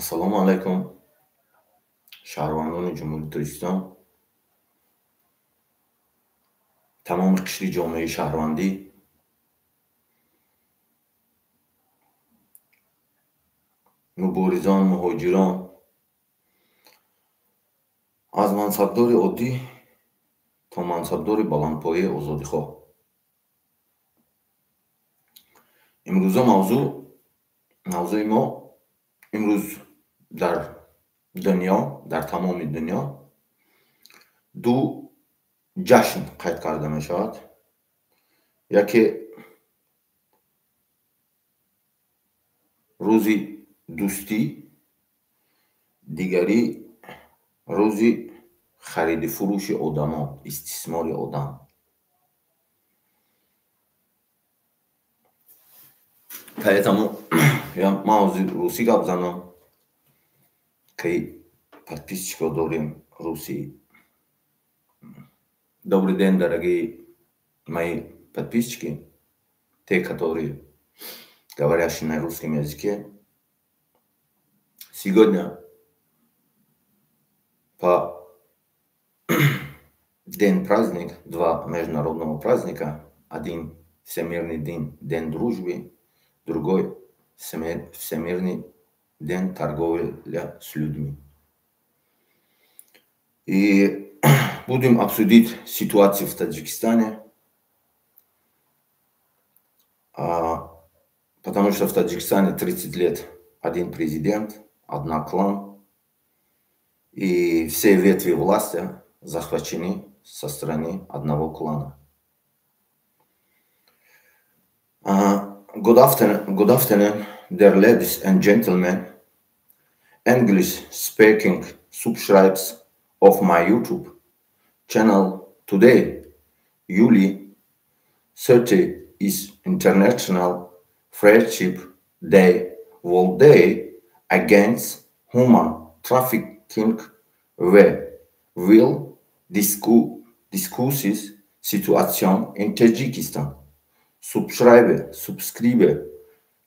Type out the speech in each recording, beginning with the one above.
Ассалому алайкум, шаҳрвандони Ҷумҳурии Тоҷикистон, тамоми қишри ҷомеаи шаҳрвандӣ, муборизон, муҳоҷирон, аз мансабдори оддӣ то мансабдори баландпояи озодихоҳ. Имрӯза мавзӯи мо имрӯз дар дунё, дар тамоми дунё ду ҷашн қайд карда мешавад. Яке рӯзи дӯстӣ, дигари рӯзи хариди фурӯши одамон, истисмори одам. Поэтому ман ҳозир русӣ гап занам, ки подписчикҳо дорем русӣ. Добрый день, дорогие мои подписчики, те, которые говорящие на русском языке. Сегодня по день праздник, два международного праздника, один Всемирный день, День дружбы, другой Всемирный день торговли с людьми. И будем обсудить ситуацию в Таджикистане, потому что в Таджикистане 30 лет один президент, одна клан, и все ветви власти захвачены со стороны одного клана. Good afternoon, dear ladies and gentlemen, English-speaking subscribers of my YouTube channel. Today, July 30 is International Friendship Day, World Day Against Human Trafficking. We will discuss situation in Tajikistan. Subscribe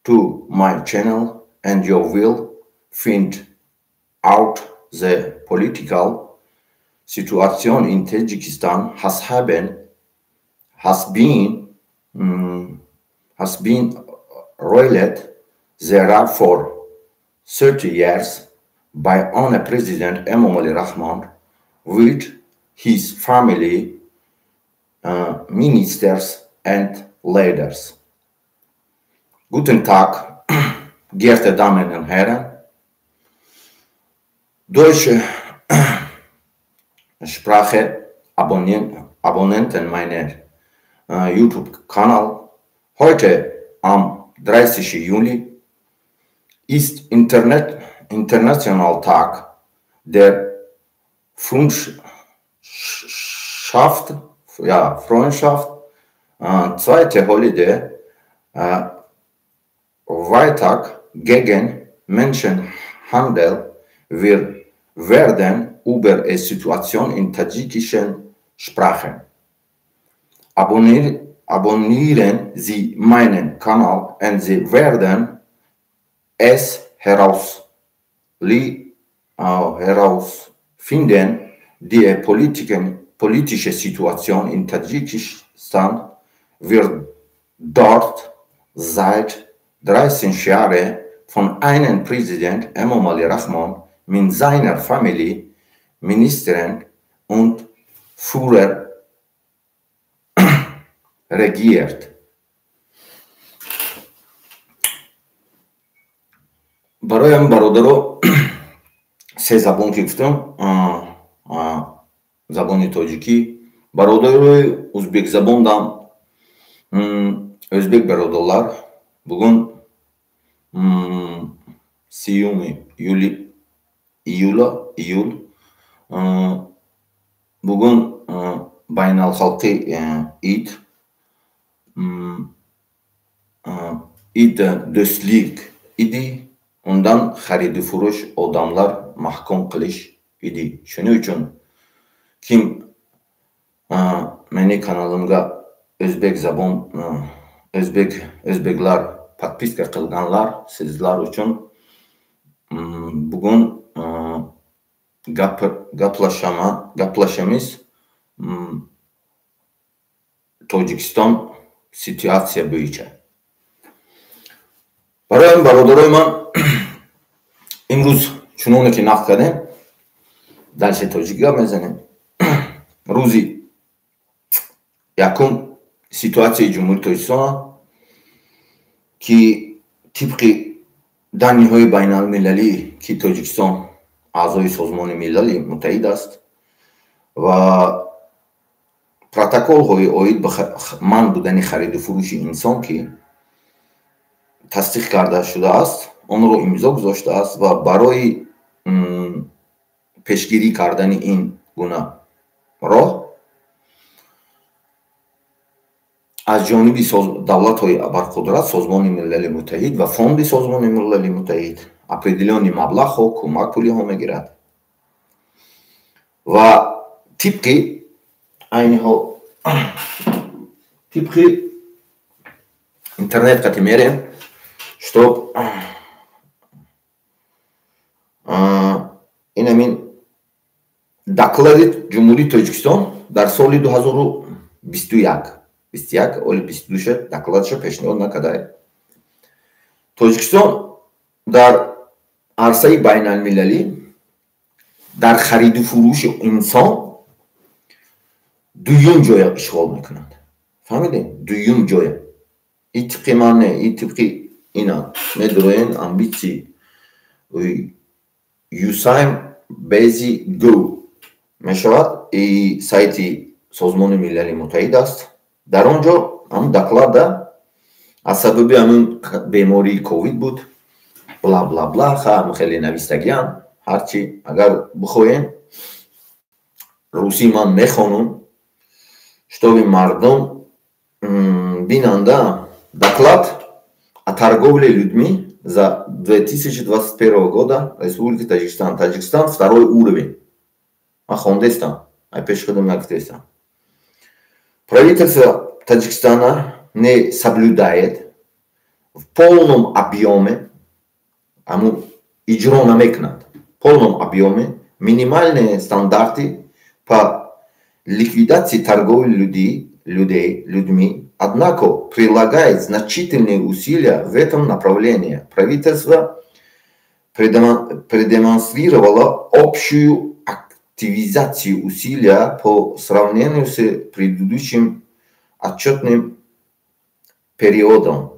to my channel and you will find out the political situation in Tajikistan has been roiled there for 30 years by own President Emomali Rahmon with his family, ministers and leaders. Guten Tag, geehrte Damen und Herren. Deutsche Sprache Abonnenten meiner YouTube-Kanal. Heute am 30. Juli ist International Tag der Freundschaft, zweite Holiday, Freitag gegen Menschenhandel. Wir werden über die Situation in tadschikischen Sprachen. Abonnieren Sie meinen Kanal und Sie werden es herausfinden, die politische Situation in Tadschikistan wird dort seit 30 Jahren von einem Präsident Emomali Rahmon mit seiner Familie, Ministern und Führer regiert. Бароям бародаро се забон ки гуфтам, забони тоҷикӣ, бародарои узбекзабондам, ӯзбек бародарлар, бугун 30 июл, бугун байналхалқӣ ид, ид дӯстлик иди, undan xaриду фурӯш odamlar mahkum qilish idi. Shuning uchun kim meni kanalimga o'zbek zabon, o'zbeklar podpiska qilganlar, sizlar uchun Бугун гаплашамиз Тоҷикистон ситуация боича. Барои ин, бародарои ман, имрӯз, чуноне ки нақл кардем, дальше тоҷик гап мезанем. Рӯзи якум ситуатсияи Ҷумҳурии Тоҷикистона, ки тибқи данные ҳои байналмилалӣ, ки Тоҷикистон аъзои Созмони Милали Муттаҳид аст ва протоколҳои оид ба манъ будани хариду фурӯши инсон, ки тасдиқ карда шудааст, онро имзо гузоштааст ва барои пешгирӣ кардани ин гуна роҳ аз ҷониби давлатҳои абарқудрат, Созмони Милали Муттаҳид ва Фонди Созмони Милали Муттаҳид определённый маблағҳо, кӯмак пулиҳо мегирад. Ва тибқи айни ҳол, тибқи интернет қати мерем, чтоб инамин доклади Ҷумҳурии Тоҷикистон дар соли 2021, 21, оли 22-ша докладша пешниҳод накардаем. Тоҷикистон дар арсаи байналмилалӣ дар хариду фурӯши инсон дуюм ҷоя ишғол мекунад. Фаҳмидем? Дуюм ҷоя. И тибқи ман не, и тибқи ина медроен амбитси юсайм бези го мешавад, и сайти Созмони Милали Муттаҳид аст. Дар он ҷо ҳам доклада аз сабаби ҳамин бемории ковид буд, бла бла бла, ҳам хеле навистагиам. Ҳарчи агар бихоҳем, русӣ ман мехонам, чтобы мардум бинанда. Доклад о торговле людьми за 2021 года, Республика Таджикистан. Таджикистан второй уровень. Ман хондестам, ай пеши худам нагуфтестам. Правительство Таджикистана не соблюдает в полном объеме, аму иҷро намекунад в полном объеме минимальные стандарты по ликвидации торговли людей людьми, однако прилагает значительные усилия в этом направлении. Правительство продемонстрировало общую активизацию усилия по сравнению с предыдущим отчетным периодом.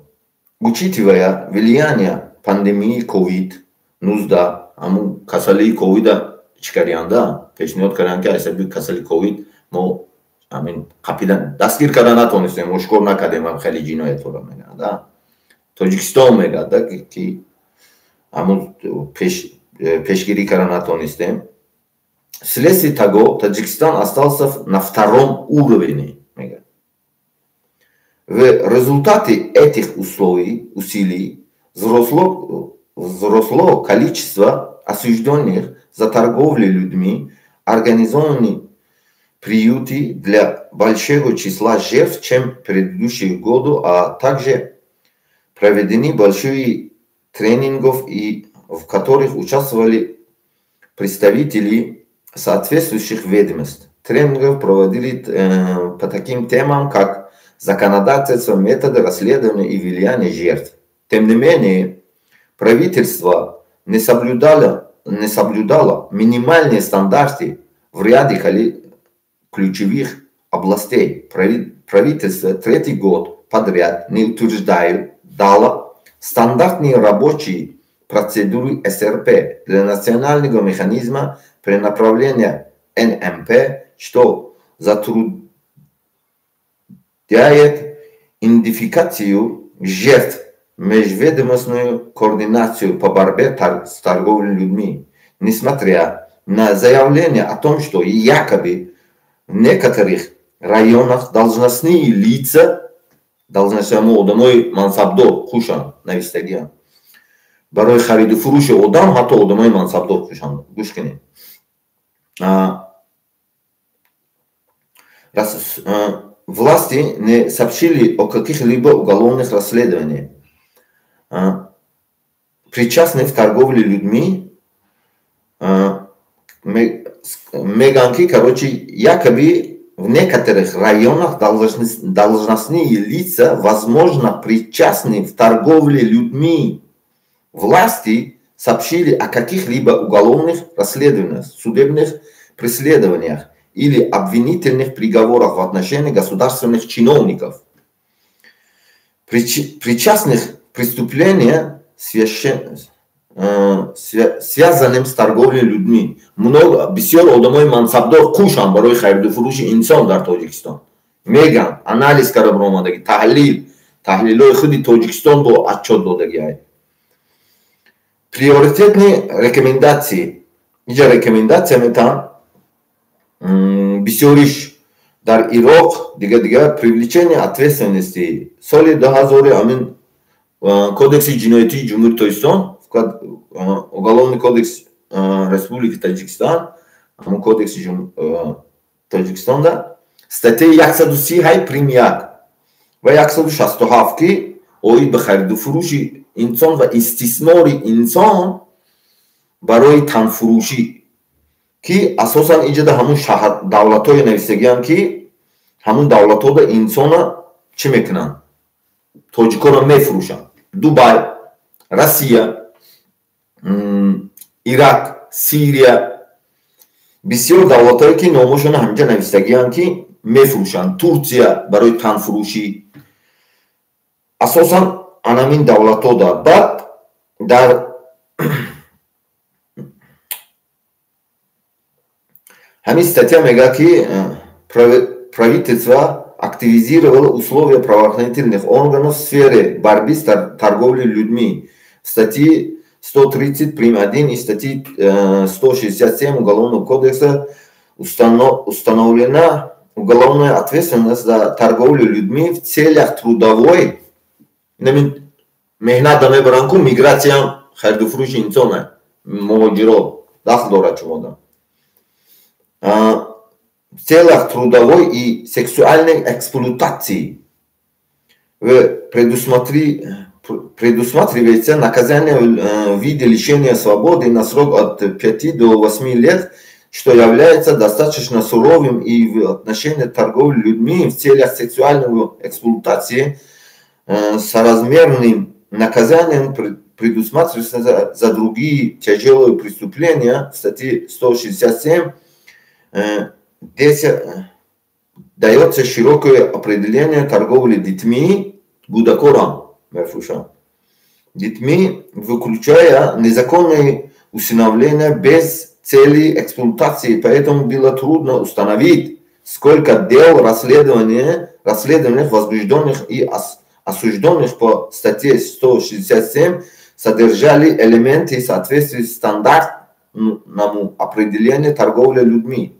Учитывая влияние пандемии COVID-19, аму касалии ковида чӣ кардианда, пешниҳод карданд, ки аз сабаби касали ковид мо амин қапидан, дастгир карда натонистем, ошкор накардем ам хеле ҷиноятҳоро, мегӯянд. Тоҷикистон мегӯяд, ки аму пешгирӣ карда натонистем. Вследствие того Таджикистан остался на втором уровне, мегӯяд. В результате этих условий, усилий возросло количество осужденных за торговлю людьми, организованы приюты для большего числа жертв, чем в предыдущие годы, а также проведены большие тренингов, и в которых участвовали представители соответствующих ведомств. Тренингов проводили по таким темам, как законодательство, методы расследования и влияние жертв. Тем не менее, правительство не соблюдало минимальные стандарты в ряде ключевых областей. Правительство третий год подряд не утверждает дало стандартные рабочие процедуры СРП для национального механизма перенаправления НМП, что затрудняет идентификацию жертв, межведомственную координацию по борьбе с торговлей людьми. Несмотря на заявление о том, что якобы в некоторых районах должностные лица, должностные одамои мансабдор хушанд, навистагиам, барои хариду фурӯши одам ҳатто одамои мансабдор хушанд. Гӯш кунед, власти не сообщили о каких-либо уголовных расследованиях. Причастны в торговле людьми, меган ки, короче, якобы в некоторых районах должностные лица, возможно, причастны в торговле людьми. Власти сообщили о каких-либо уголовных расследованиях, судебных преследованиях или обвинительных приговорах в отношении государственных чиновников, причастных к преступлениям, связанным с торговлей людьми. Много бисёр одамои мансабдор кушанд барои хариду фурӯши инсон дар Тоҷикистон. Меган анализ карда баромадаги, таҳлилҳои худи Тоҷикистон бо отчёт додагиай. Приоритетные рекомендации. Иҷа рекомендация метавон бисёриш дар Ироқ, дига привлечение ответственности. Соли 2000 амин Кодекси ҷиноятии Ҷумҳурии Тоҷикистон, Уголовный кодекс Республики Таджикистан, ҳамун кодекси Тоҷикистонда статьяи 130 прим 1 ва 167, ки оид ба хариду фурӯши инсон ва истисмори инсон барои танфурӯшӣ, ки асосан иҷода ҳамун шаҳр давлатҳое нависагиам, ки ҳамун давлатҳода инсона чӣ мекунанд? Тоҷикоро мефурӯшанд. Дубай, Россия, Ирак, Сирия, бисёр давлатҳое, ки номошона ҳаминҷа нависагиам, ки мефурӯшанд. Турсия барои танфурӯшӣ, асосан анамин давлатҳода. Баъд дар ҳамин статья мегӯяд, ки правительство активизировало условия правоохранительных органов в сфере борьбы с торговлей людьми. Статьи 130 прим 1 и статьи 167 Уголовного кодекса установлена уголовная ответственность за торговлю людьми в целях трудовой меҳнат мебаранд ку, мигратсиям хариду фурӯши инсона, муҳоҷиро дахл дорад чумода, в целях трудовой и сексуальной эксплуатации. Предусматривается наказание в виде лишения свободы на срок от 5 до 8 лет, что является достаточно суровым и в отношении торговли людьми в целях сексуальной эксплуатации соразмерным наказанием предусматривается за другие тяжелые преступления в статье 167. Здесь дается широкое определение торговли детьми, гудакорам, детьми, выключая незаконные усыновления без цели эксплуатации, поэтому было трудно установить, сколько дел расследований, возбужденных и осужденных по статье 167, содержали элементы соответствия стандартному определению торговли людьми.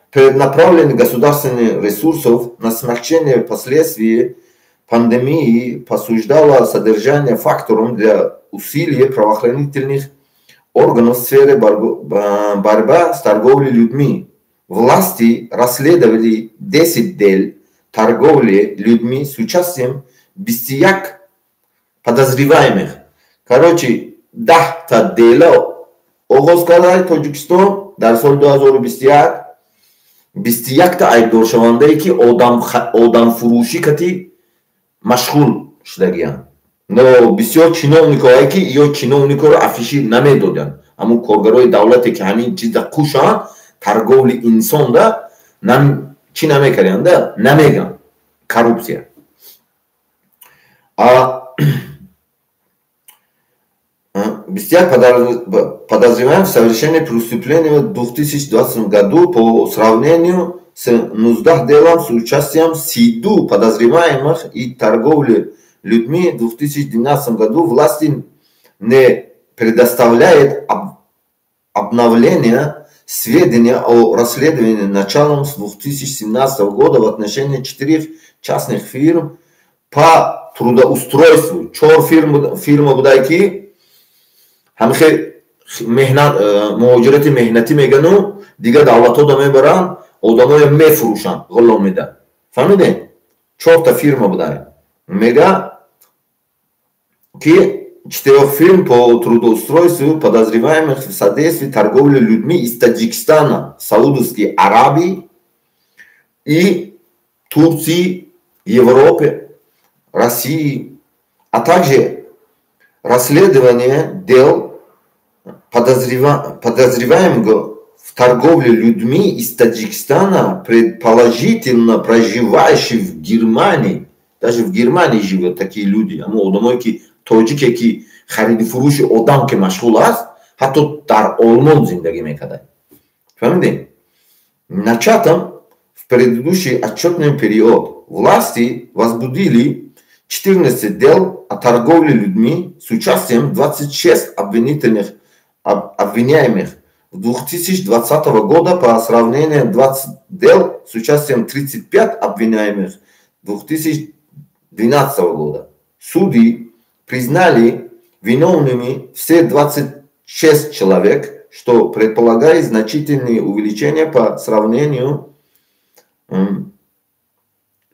Перенаправление государственных ресурсов на смягчение последствий пандемии посуждало содержание фактором для усилия правоохранительных органов в сфере борьбы с торговлей людьми. Власти расследовали 10 дел торговли людьми с участием 21 подозреваемых. Короче, 10 дела оғоз карда Тоҷикистон дар соли 2021, 21 айбдоршавандае, ки одамфурӯшӣ кати машғул шудагиянд. Но бисёр чиновникое, ки ё чиновникоро афиши намедоданд, ҳамун коргарои давлате, ки ҳамин чиза кушанд, торговли инсонда чӣ намекарданда, намеган, коррупсия. А 21 подозреваем в совершении преступления в 2020 году по сравнению с 19 делом с участием СИДУ подозреваемых и торговли людьми в 2012 году. Власти не предоставляет обновление сведения о расследовании началом с 2017 года в отношении четырех частных фирм по трудоустройству. Чор фирма будай, ки ҳамихе меҳнат, муҳоҷирати меҳнатӣ мегану, дигар давлатҳода мебаранд, одамоя мефурӯшанд, ғулом меда. Фаҳмидем? Чорта фирма будай. Мега Ки четырех фирм по трудоустройству, подозреваемых в содействии торговли людьми из Таджикистана, Саудовской Аравии и Турции, Европе, России, а также расследование дел подозреваемого в торговле людьми из Таджикистана, предположительно проживающих в Германии. Даже в Германии живут такие люди. Аммо одамое ки тоҷике ки хариди фурӯши одам ки машғул аст, ҳатто дар Олмон зиндагӣ мекардад. Фаҳмидем? Начатом в предыдущий отчетный период власти возбудили 14 дел о торговле людьми с участием 26 обвинительных обвиняемых в 2020 года по сравнению 20 дел с участием 35 обвиняемых 2012 года. Суды признали виновными все 26 человек, что предполагает значительное увеличение по сравнению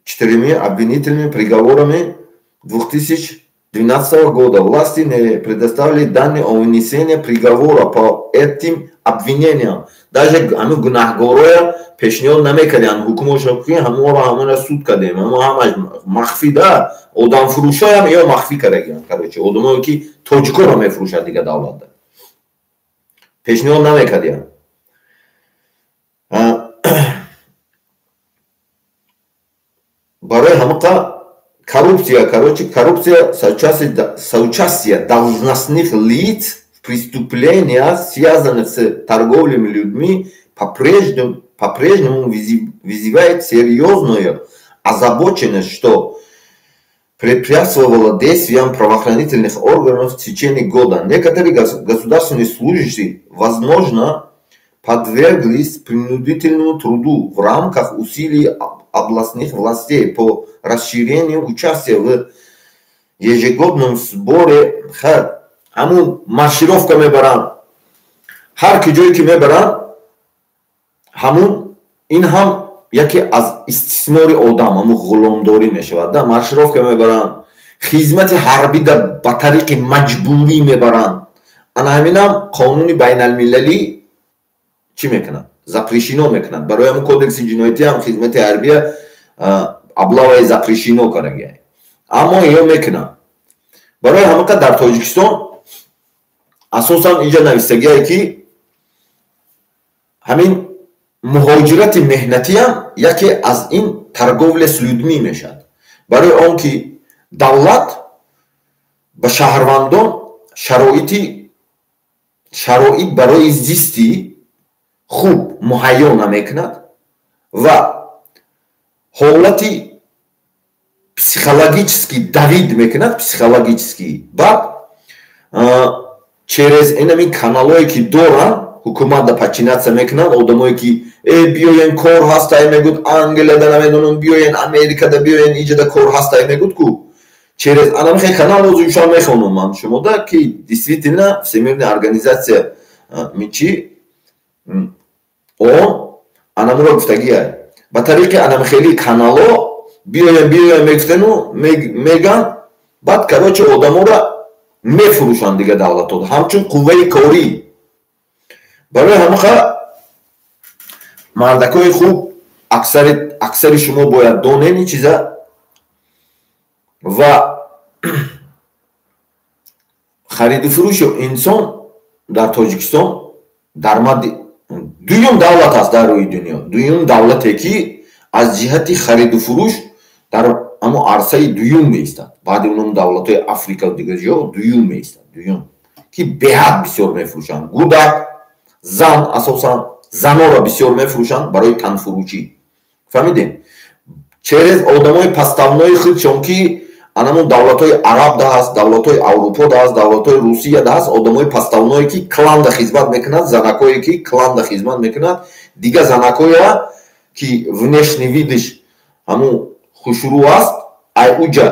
четырьмя обвинительными приговорами 2012 года. Власти не предоставили данные о вынесении приговора по этим обвинениям. Даже ҳамин гунаҳгороя пешниҳод намекардиан, ҳукмошо ки ҳаморо ҳамона суд кардем, ҳамо ҳамаш махфӣ да, одамфурӯшоям ё махфӣ кардагиан. Короче, одамое ки тоҷикоро мефурӯшад дига давлатда, пешниҳод намекардиан. Барои ҳамақа коррупция, короче, коррупция, соучастие должностных лиц в преступлениях, связанных с торговлей людьми, по-прежнему вызывает серьезную озабоченность, что препятствовало действиям правоохранительных органов в течение года. Некоторые государственные служащие, возможно, подверглись принудительному труду в рамках усилий областных властей по расширению участия в ежегодном сборе. Ҳамун маршировка мебаранд, ҳар ки ҷое ки мебаранд, ҳамун ин ҳам яке аз истисмори одам, ҳамун ғуломдорӣ мешавад да. Маршировка мебаранд, хизмати ҳарбида ба тариқи маҷбурӣ мебаранд. Ана ҳаминам қонуни байналмилалӣ чӣ мекунад? Запрещено мекунад. Барои ҳамун кодекси ҷиноятӣ ҳам хизмати ҳарбия облаваи запрещено кардагиа, аммо ё мекунад. Барои ҳамақа дар Тоҷикистон асосан инҷа навистагие ки ҳамин муҳоҷирати меҳнатиам яке аз ин торговля с людьми мешавад, барои он ки давлат ба шаҳрвандон шароит барои зисти хуб муҳайё намекунад ва ҳолати психологически давид мекунад, психологически. Баъд через инамин каналое ки доранд, ҳукумат да подчиняться мекунанд одамое ки биёен, кор ҳастай мегӯд, Англияда, намедонам, биёен Америкада, биёен иҷада, кор ҳастай мегӯд ку. Через анамихе канал озуша мехонам ман шумода ки действительно Всемирная организация мичи он анамуро гуфтагия, ба тариқи анамихели канало биёен, биёен мегуфтену меган. Баъд, короче, одаморо мефурӯшанд дига давлатҳо ҳамчун қувваи корӣ. Барои ҳамақа, мардакои хуб, аксари шумо бояд донен ин чиза. Ва хариду фурӯши инсон дар Тоҷикистон дар мадди дуюм давлат аст дар рӯи дунё, дуюм давлате ки аз ҷиҳати хариду фурӯш дар амо арсаи дуюм меистад, баъди унам давлатҳои Африка дигар ҷо дуюм меистад, дуюм ки беҳад бисёр мефурӯшанд гудак, зан, асосан занора бисёр мефурӯшанд барои танфурӯшӣ. Фаҳмидем? Через одамои подставной худшон ки анамон давлатҳои араб да ҳаст, давлатҳои Аврупо да ҳаст, давлатҳои Русия да ҳаст, одамои подставное ки кланда хизмат мекунад, занакое ки кланда хизмат мекунад, дига занакоя ки внешний вид иш ҳамун хушрӯ аст, ай уҷа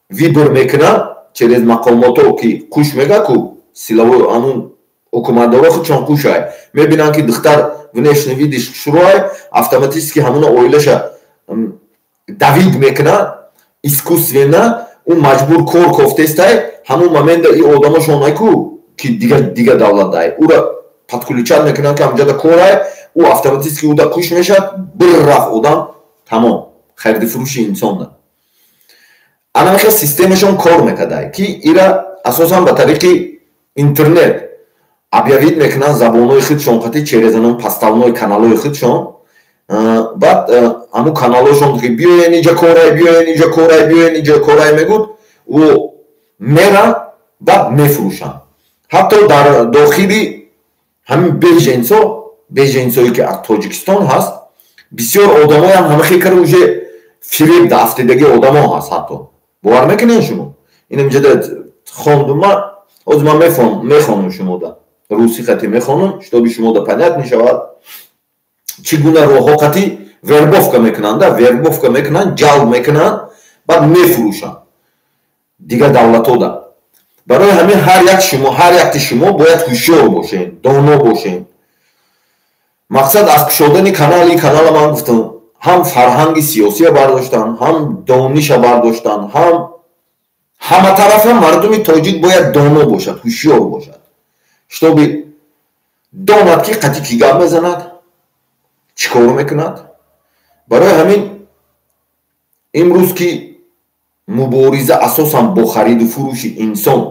выбор мекунад через мақомото ки қуш мега ку силовой, ҳамун ҳукуматдоро худшон қушай мебинанд ки духтар внешний вид иш хушрӯай, автоматически ҳамуна оилаша давид мекунад искусственно. Ӯ маҷбур кор кофтестай. Ҳамун момента и одамошон айку, ки дига давлат дай, ӯра подключать мекунанд, ки ҳамҷода корай. Ӯ автоматически ӯда куш мешавад. Бир рафт одам, тамом, хариди-фурӯши инсонда. Анамихел системашон кор мекардай, ки ира асосан ба тариқи интернет объявить мекунанд, забонҳои худшон қати, через анон подставной каналҳои худшон. Баъд ҳамун каналҳошон ки «Биёен, иҷа корай, биёен, иҷа корай, биёен, иҷа корай» мегӯд, ӯ меранд, баъд мефурӯшанд. Ҳатто дар дохили ҳамин беженцо, беженцое ки аз Тоҷикистон ҳаст, бисёр одамоям ҳамахел кара, уже фиреб дафтидаги одамо ҳаст ҳатто. Бовар мекунед шумо? Ин инҷода хондум ман, ҳозир ман мехонам шумода, русӣ қати мехонам, чтобы шумода понятно шавад, чӣ гуна роҳҳо қати вербовка мекунанда, вербовка мекунанд, ҷалб мекунанд, баъд мефурӯшанд дигар давлатода. Барои ҳамин ҳар як шумо, ҳар якти шумо бояд ҳушёр бошед, доно бошед. Мақсад аз кушодани канали канала, ман гуфтам, ҳам фарҳанги сиёсия бардоштан, ҳам дониша бардоштан, ҳам ҳаматарафа мардуми тоҷик бояд доно бошад, ҳушёр бошад, чтобы донад, ки қати кӣ гап мезанад, чӣ кор мекунад. Барои ҳамин имрӯз ки мубориза асосан бо хариду фурӯши инсон,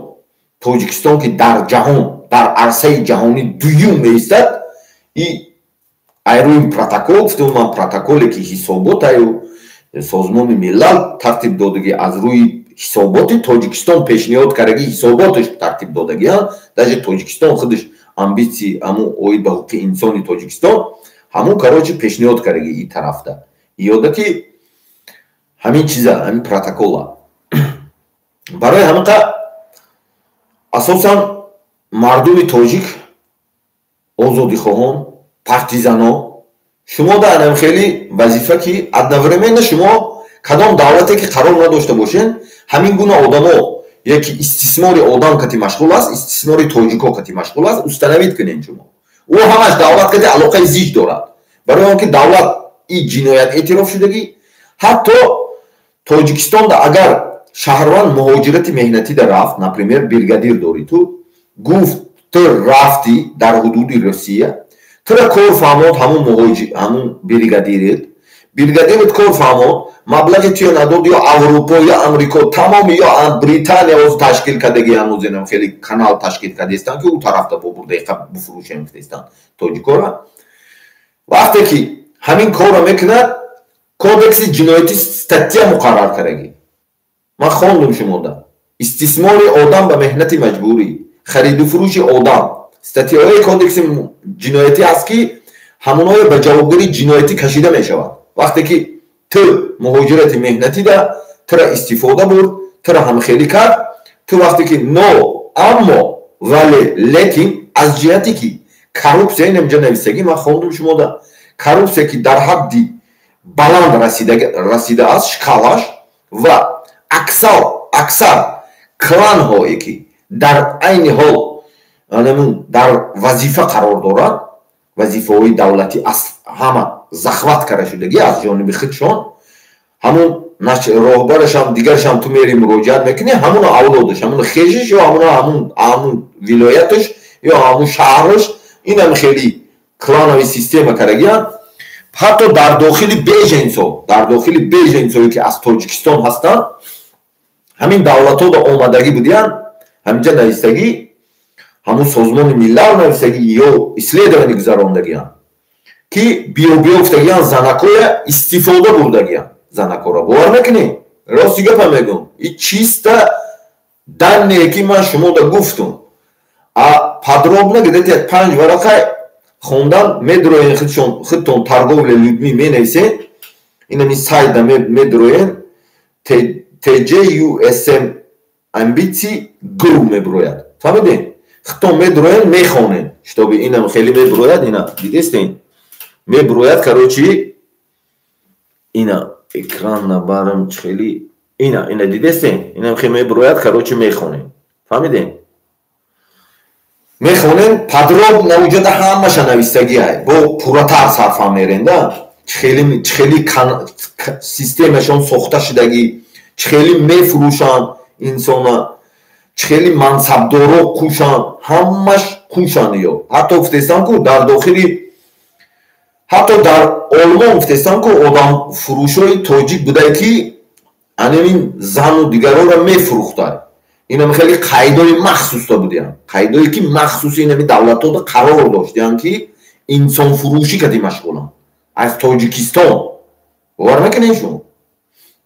Тоҷикистон ки дар ҷаҳон, дар арсаи ҷаҳонӣ дуюм меистад, и айрӯи протокол, гуфтам ман, протоколе ки ҳисоботаю Созмони Милал тартиб додагӣ, аз рӯи ҳисоботи Тоҷикистон пешниҳод кардаги, ҳисоботаш тартиб додагиан. Даже Тоҷикистон худаш амбитсии ҳамун оид ба ҳуқуқи инсони Тоҷикистон ҳамун, короче, пешниҳод кардаги и тарафда иёда, ки ҳамин чиза, ҳамин протокола. Барои ҳаминқа асосан мардуми тоҷик, озодихоҳон, партизано, шумо дар анам хеле вазифа, ки одновременно шумо кадом давлате ки қарор надошта бошед, ҳамин гуна одамо, яки истисмори одам кати машғул аст, истисмори тоҷико кати машғул аст, установить кунед шумо. Ӯ ҳамаш давлат кати алоқаи зич дорад, барои он ки давлат и ҷиноят эътироф шудагӣ. Ҳатто Тоҷикистонда агар шаҳрванд муҳоҷирати меҳнатида рафт, например, бригадир дорӣ ту, гуфт, ту рафтӣ дар ҳудуди Русия, тура кор фаҳмод, ҳамун муҳоҷир, ҳамун бригадирет кор фаҳмод, маблағи туя надод, ё Аврупо, ё Амрико, тамоми, ё Британия оз ташкил кардаги, ҳанӯзинам хеле канал ташкил кардаистанд, ки ӯ тарафта бобурда буфурӯшем гуфтаистанд тоҷикора. Вақте ки ҳамин корро мекунад, кодекси ҷиноятӣ статья муқаррар кардагӣ, ман хондум шумода: истисмори одам ба меҳнати маҷбурӣ, хариду фурӯши одам. Статьяҳои кодекси ҷиноятӣ ҳаст, ки ҳамонҳое ба ҷавобгарии ҷиноятӣ кашида мешавад. Вақте ки ту муҳоҷирати меҳнатида тура истифода бурд, тура ҳамхелӣ кард, ту вақте ки но аммо вале лекин аз ҷиҳате ки коррупсия, инамҷа нависагӣ, ман хондум шумода, коррупсия ки дар ҳадди баланд расидааст шкалаш ва аксар кланҳое ки дар айни ҳол дар вазифа қарор дорад, вазифаҳои давлатӣ ҳама захват карда шудагӣ аз ҷониби худшон, ҳамун роҳбарашам, дигарашам, ту мери муроҷиат мекунӣ, ҳамуна авлодаш, ҳамуна хешиш ё ҳамуна ҳамун вилояташ ё ҳамун шаҳраш, инам хеле клановый система кардагианд. Ҳатто дар дохили беженцо, дар дохили беженцое ки аз Тоҷикистон ҳастанд, ҳамин давлатҳода омадагӣ будиянд, ҳаминҷа навистагӣ, ҳамун Созмони Миллал навистагӣ ё исследование гузарондагианд, ки биёбиё гуфтагианд, занакоя истифода бурдагианд, занакора. Бовар мекунӣ? Рости гапа мегӯм, и чисто данные, ки ман шумода гуфтум, а подробно где-то як панҷ варақа хондан медроен худтон, «торговля людьми» менависен, инами сайта медроен, TJUSM амбитси гру меброяд, фаҳмидем? Худтон медроен, мехонен, чтобы инам хеле меброяд. Ина дидестен, меброяд. Короче, ина экран набарам хеле, ина дидестен, инам хеле меброяд. Короче, мехонем, фаҳмидем? Мехонем подробно, уҷода ҳамаша навистагиай, бо пурратар сарфа меренда, чихели системашон сохта шудагӣ. Чӣ хеле мефурӯшанд инсона, чӣ хеле мансабдоро кушанд, ҳамаш кушанд ё. Ҳатто гуфтестам ку дар дохили, ҳатто дар Олмон гуфтестам ку одамфурӯшои тоҷик будае ки анамин зану дигароро мефурӯхтанд. Инам хеле қайдои махсуста будиянд. Қайдое ки махсуси инами давлатҳода қарор доштиянд ки инсонфурӯшӣ кади машғуланд. Аз Тоҷикистон. Бовар мекунед шумо?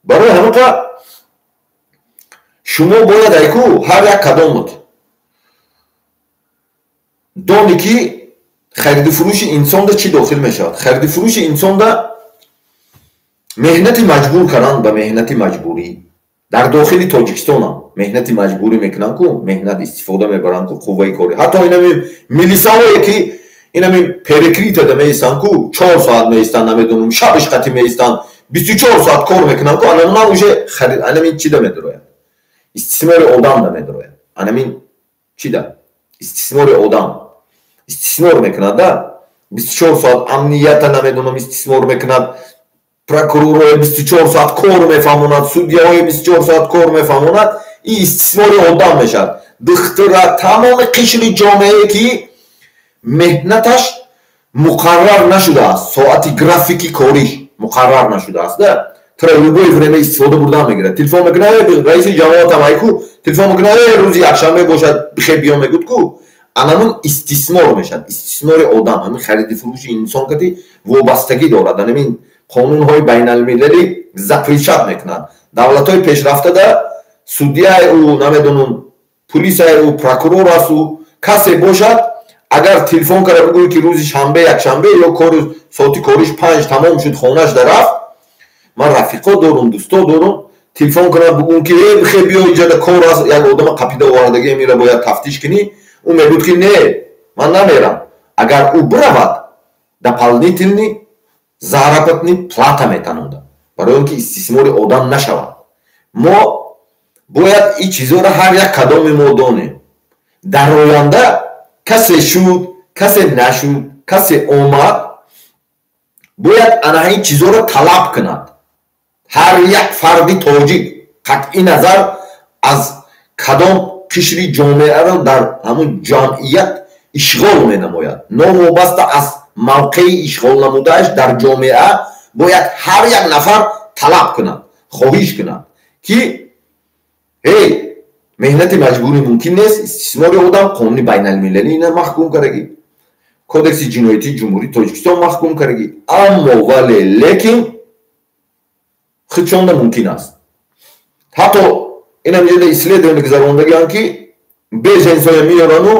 Барои ҳамақа шумо бояд айку ҳар як кадомат дони ки хариду фурӯши инсонда чӣ дохил мешавад. Хариду фурӯши инсонда меҳнати маҷбур кардан ба меҳнати маҷбурӣ дар дохили Тоҷикистонам меҳнати маҷбурӣ мекунанд ку, меҳнат истифода мебаранд ку, қувваи корӣ. Ҳатто инами милисаҳое ки инами перекритада меистанд ку, 4 соат меистанд, намедонам, шабиш қатӣ меистанд, 24 соат кор мекунанд ку, анамна уже анамин чида медарояд? Истисмори одам да медарояд. Анамин чида? Истисмори одам. Истисмор мекунад да? 24 соат амнията намедонам истисмор мекунад, прокурорҳои 24 соат кор мефаҳмонад, судяҳои 24 соат кор мефаҳмонад, ин истисмори одам мешавад. Духтура, тамоми қишри ҷомеае ки меҳнаташ муқаррар нашудааст, соати графики кориш муқаррар нашудааст да, тра любое время истифода бурдан мегирад. Телефон мекунад, раиси ҷамоатам айку, телефон мекунад, рӯзи якшанбе бошад, бихе биё мегӯд ку. Анамун истисмор мешавад. Истисмори одам, ҳамин хариди фурӯши инсон кати вобастагӣ дорад. Анамин қонунҳои байналмилалӣ запрещат мекунанд. Давлатҳои пешрафтада судияи ӯ, намедонам, пулисаи ӯ, прокурор аст ӯ, касе бошад, агар телефон карда бигӯӣ ки рӯзи шанбе, якшанбе ё кори соати кориш 5 тамом шуд, хонаш да рафт, ман рафиқо дорум, дӯсто дорум, телефон кунад бигӯм ки э бихе биё инҷода кор аст, як одама қапида овардагӣ мера бояд тафтиш кунӣ, ӯ мегӯяд ки не, ман намерам. Агар ӯ биравад, дополнительный заработный плата метанонда, барои он ки истисмори одам нашавад. Мо бояд ин чизҳоро ҳар як кадоми мо донем. Дар оянда касе шуд, касе нашуд, касе омад, бояд ана ин чизҳоро талаб кунад. Ҳар як фарди тоҷик қатъи назар аз кадом қишри ҷомеаро дар ҳамун ҷамъият ишғол менамояд, новобаста аз мавқеи ишғол намудааш дар ҷомеа, бояд ҳар як нафар талаб кунад, хоҳиш кунад ки эй, меҳнати маҷбурӣ мумкин нест, истисмори одам, қонуни байналмилалӣ ина маҳкум кардагӣ, кодекси ҷиноятии Ҷумҳурии Тоҷикистон маҳкум кардагӣ, аммо вале лекин худшонда мумкин аст. Ҳатто инам ҷода исследование гузарондагианд ки беженсоя меёрану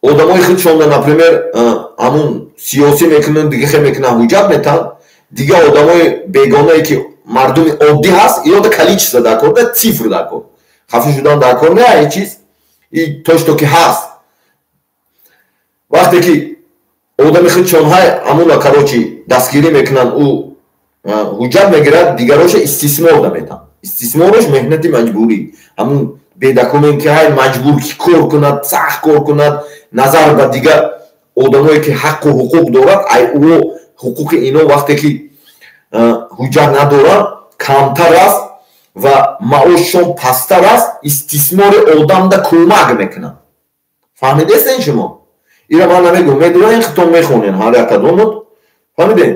одамои худшонда, например, ҳамун сиёсӣ мекунанд, дига хе мекунанд, ҳуҷҷат метаҳанд, дига одамои бегонае ки мардуми оддӣ ҳаст, иёда количество дар кор, да цифр дар кор, хафа шудан дар кор не, ин чиз и то что ки ҳаст. Вақте ки одами худшон ҳай ҳамуна короче дастгирӣ мекунанд, ӯ ҳуҷҷат мегирад, дигароша истисмор наметаҳанд. Истисморош меҳнати маҷбурӣ, ҳамун бедокумент ки ҳай маҷбур ки кор кунад, сахт кор кунад, назар ба дигар одамое ки ҳаққу ҳуқуқ дорад, ай ӯ ҳуқуқи ино вақте ки ҳуҷҷат надоранд камтар аст ва маошшон пасттар аст, истисмори одамда кӯмак мекунанд. Фаҳмидестен шумо? Ира ман намегӯм, медонед, худтон мехонед ҳар як кадомот. Фаҳмидед?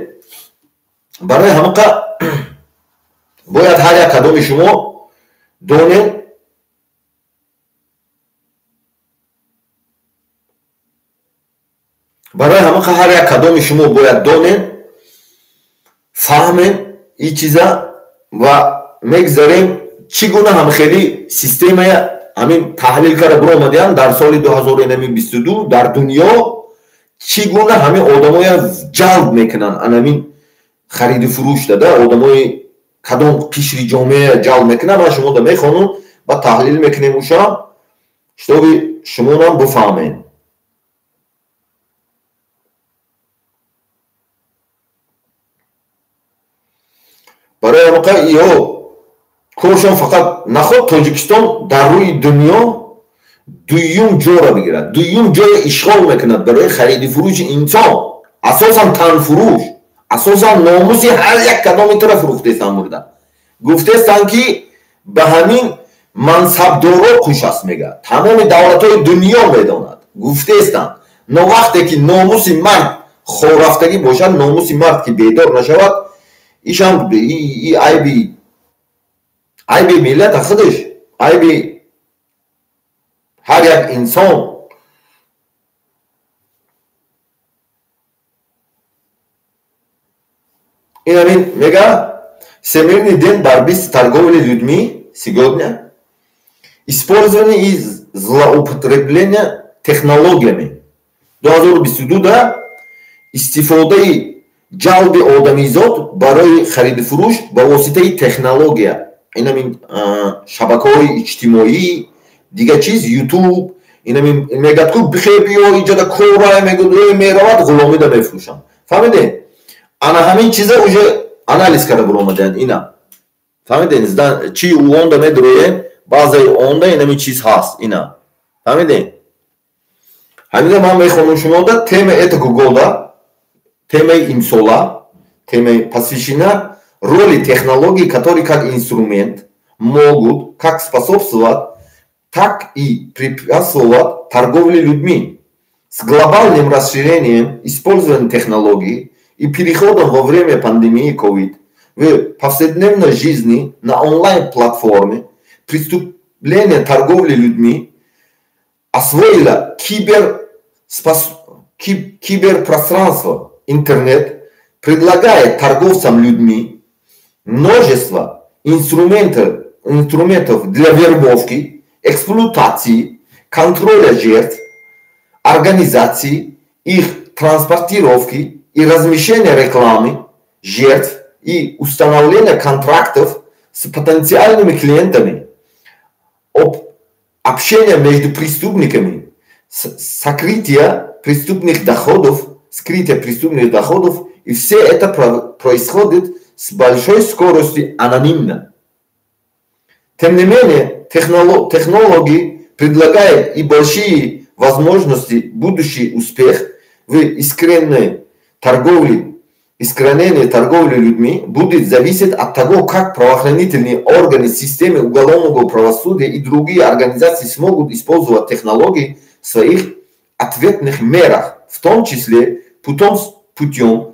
Барои ҳамақа бояд ҳар як кадоми шумо донед. Барои ҳамақа ҳар як кадоми шумо бояд донед, фаҳмед ин чиза ва мегзарем чӣ гуна ҳамхели системая ҳамин таҳлил карда биромадиям дар соли 2022 дар дунё чӣ гуна ҳамин одамоя ҷалб мекунанд, анамин хариду фурӯш дада одамои кадом қишри ҷомеа ҷалб мекунанд, ман шумода мехонам ва таҳлил мекунем ушам, шутоби шумонам бифаҳмед. Барои ҳамақа ё коршон фақат наход Тоҷикистон дар рӯи дунё дуюм ҷоро бигирад, дуюм ҷоя ишғол мекунад барои хариди фурӯши инсон, асосан танфурӯш, асосан номуси ҳар як кадоми тура фурӯхтестан бурда. Гуфтестан ки Ба ҳамин мансабдоро хуш аст мега. Тамоми давлатҳои дунё медонад. Гуфтаестанд. Но вақте ки номуси мард хорафтагӣ бошад, номуси мард ки бедор нашавад, ишам и айби миллата худаш, айби ҳар як инсон. Ин ҳамин мега Всемирный день борьбы с торговлей людьми сегодня. Использование и злоупотребление технологиями. 2022 да истифодаи ҷалби одамизод барои хариду фурӯш ба воситаи технология. Ин ҳамин шабакаҳои иҷтимоӣ, дигар чиз, YouTube, ин ҳамин мегӯяд ку бихе биё иҷода кора мегӯяд, меравад ғуломида мефурӯшанд. Фаҳмидед? Ана ҳамин чиза уже анализ карда буромадаанд ина. Фаҳмидед? Чи онда медроем, баъзеи онда ин ҳамин чиз ҳаст ина. Фаҳмидед? Ҳамина ман мехонам шумода тема этого года, темаи имсола, темаи посвящена роли технологий, которые как инструмент могут как способствовать, так и препятствовать торговле людьми. С глобальным расширением использования технологий и переходом во время пандемии COVID в повседневной жизни на онлайн-платформе преступление торговли людьми освоило киберпространство, интернет, предлагает торговцам людьми множество инструментов для вербовки, эксплуатации, контроля жертв, организации, их транспортировки и размещения рекламы жертв и установления контрактов с потенциальными клиентами, общение между преступниками, сокрытие преступных доходов, и все это происходит с большой скоростью анонимно. Тем не менее, технологии предлагают и большие возможности, будущий успех в искренней торговле, искоренение торговли людьми будет зависеть от того, как правоохранительные органы системы уголовного правосудия и другие организации смогут использовать технологии в своих ответных мерах, в том числе путем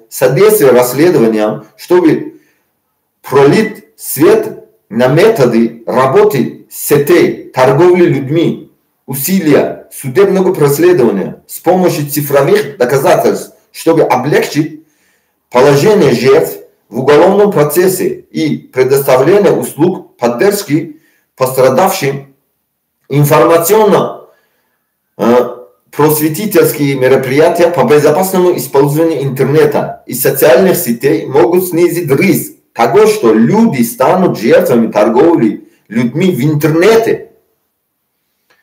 содействия расследованиям, чтобы пролить свет на методы работы сетей торговли людьми, усилия судебного преследования с помощью цифровых доказательств, чтобы облегчить положение жертв в уголовном процессе и предоставление услуг поддержки пострадавшим, информационно-просветительские мероприятия по безопасному использованию интернета и социальных сетей могут снизить риск того, что люди станут жертвами торговли людьми в интернете.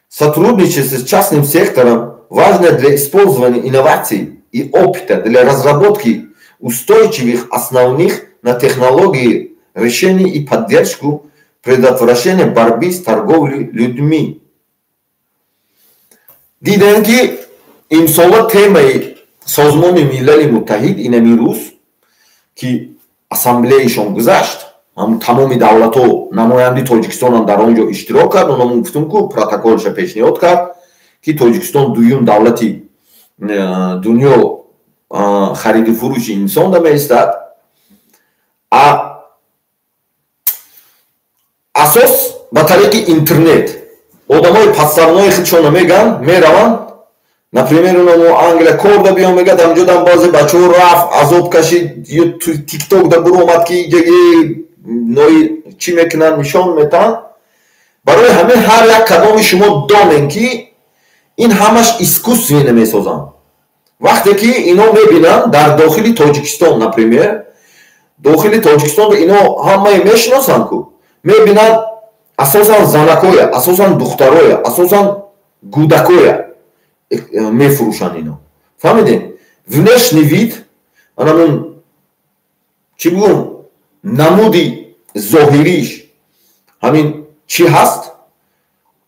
Сотрудничество с частным сектором важно для использования инноваций и опыта для разработки устойчивых основных на технологии решений и поддержку предотвращения борьбы с торговлей людьми. Дидем ки имсола темаи Созмони Милали Муттаҳид инами рӯз ки ассамблеяшон гузашт, тамоми давлатҳо намояндаи Тоҷикистонам дар он ҷо иштирок кард. Онҳо гуфтум ку протоколша пешниҳод кард ки Тоҷикистон дуюм давлати дунё хариду фурӯши инсон да меистад. Асос ба тариқи интернет одамои подставнои худшона меган, мераванд. Например, оно Англия кор да биён мегад, ҳамҷодам баъзе бачаҳо рафт, азоб кашид, тикток да буромад ки иҷаги нои чӣ мекунанд, нишон метаҳанд. Барои ҳамин ҳар як кадоми шумо донем ки ин ҳамаш искусственно месозанд. Вақте ки ино мебинанд дар дохили Тоҷикистон, например, дохили Тоҷикистон ино ҳамаи мешиносанд ку, мебинанд асосан занакоя, асосан духтароя, асосан гудакоя мефурӯшанд ино. Фаҳмидед? Внешний вид, анамун чӣ бигӯм, намуди зоҳириш ҳамин чӣ ҳаст,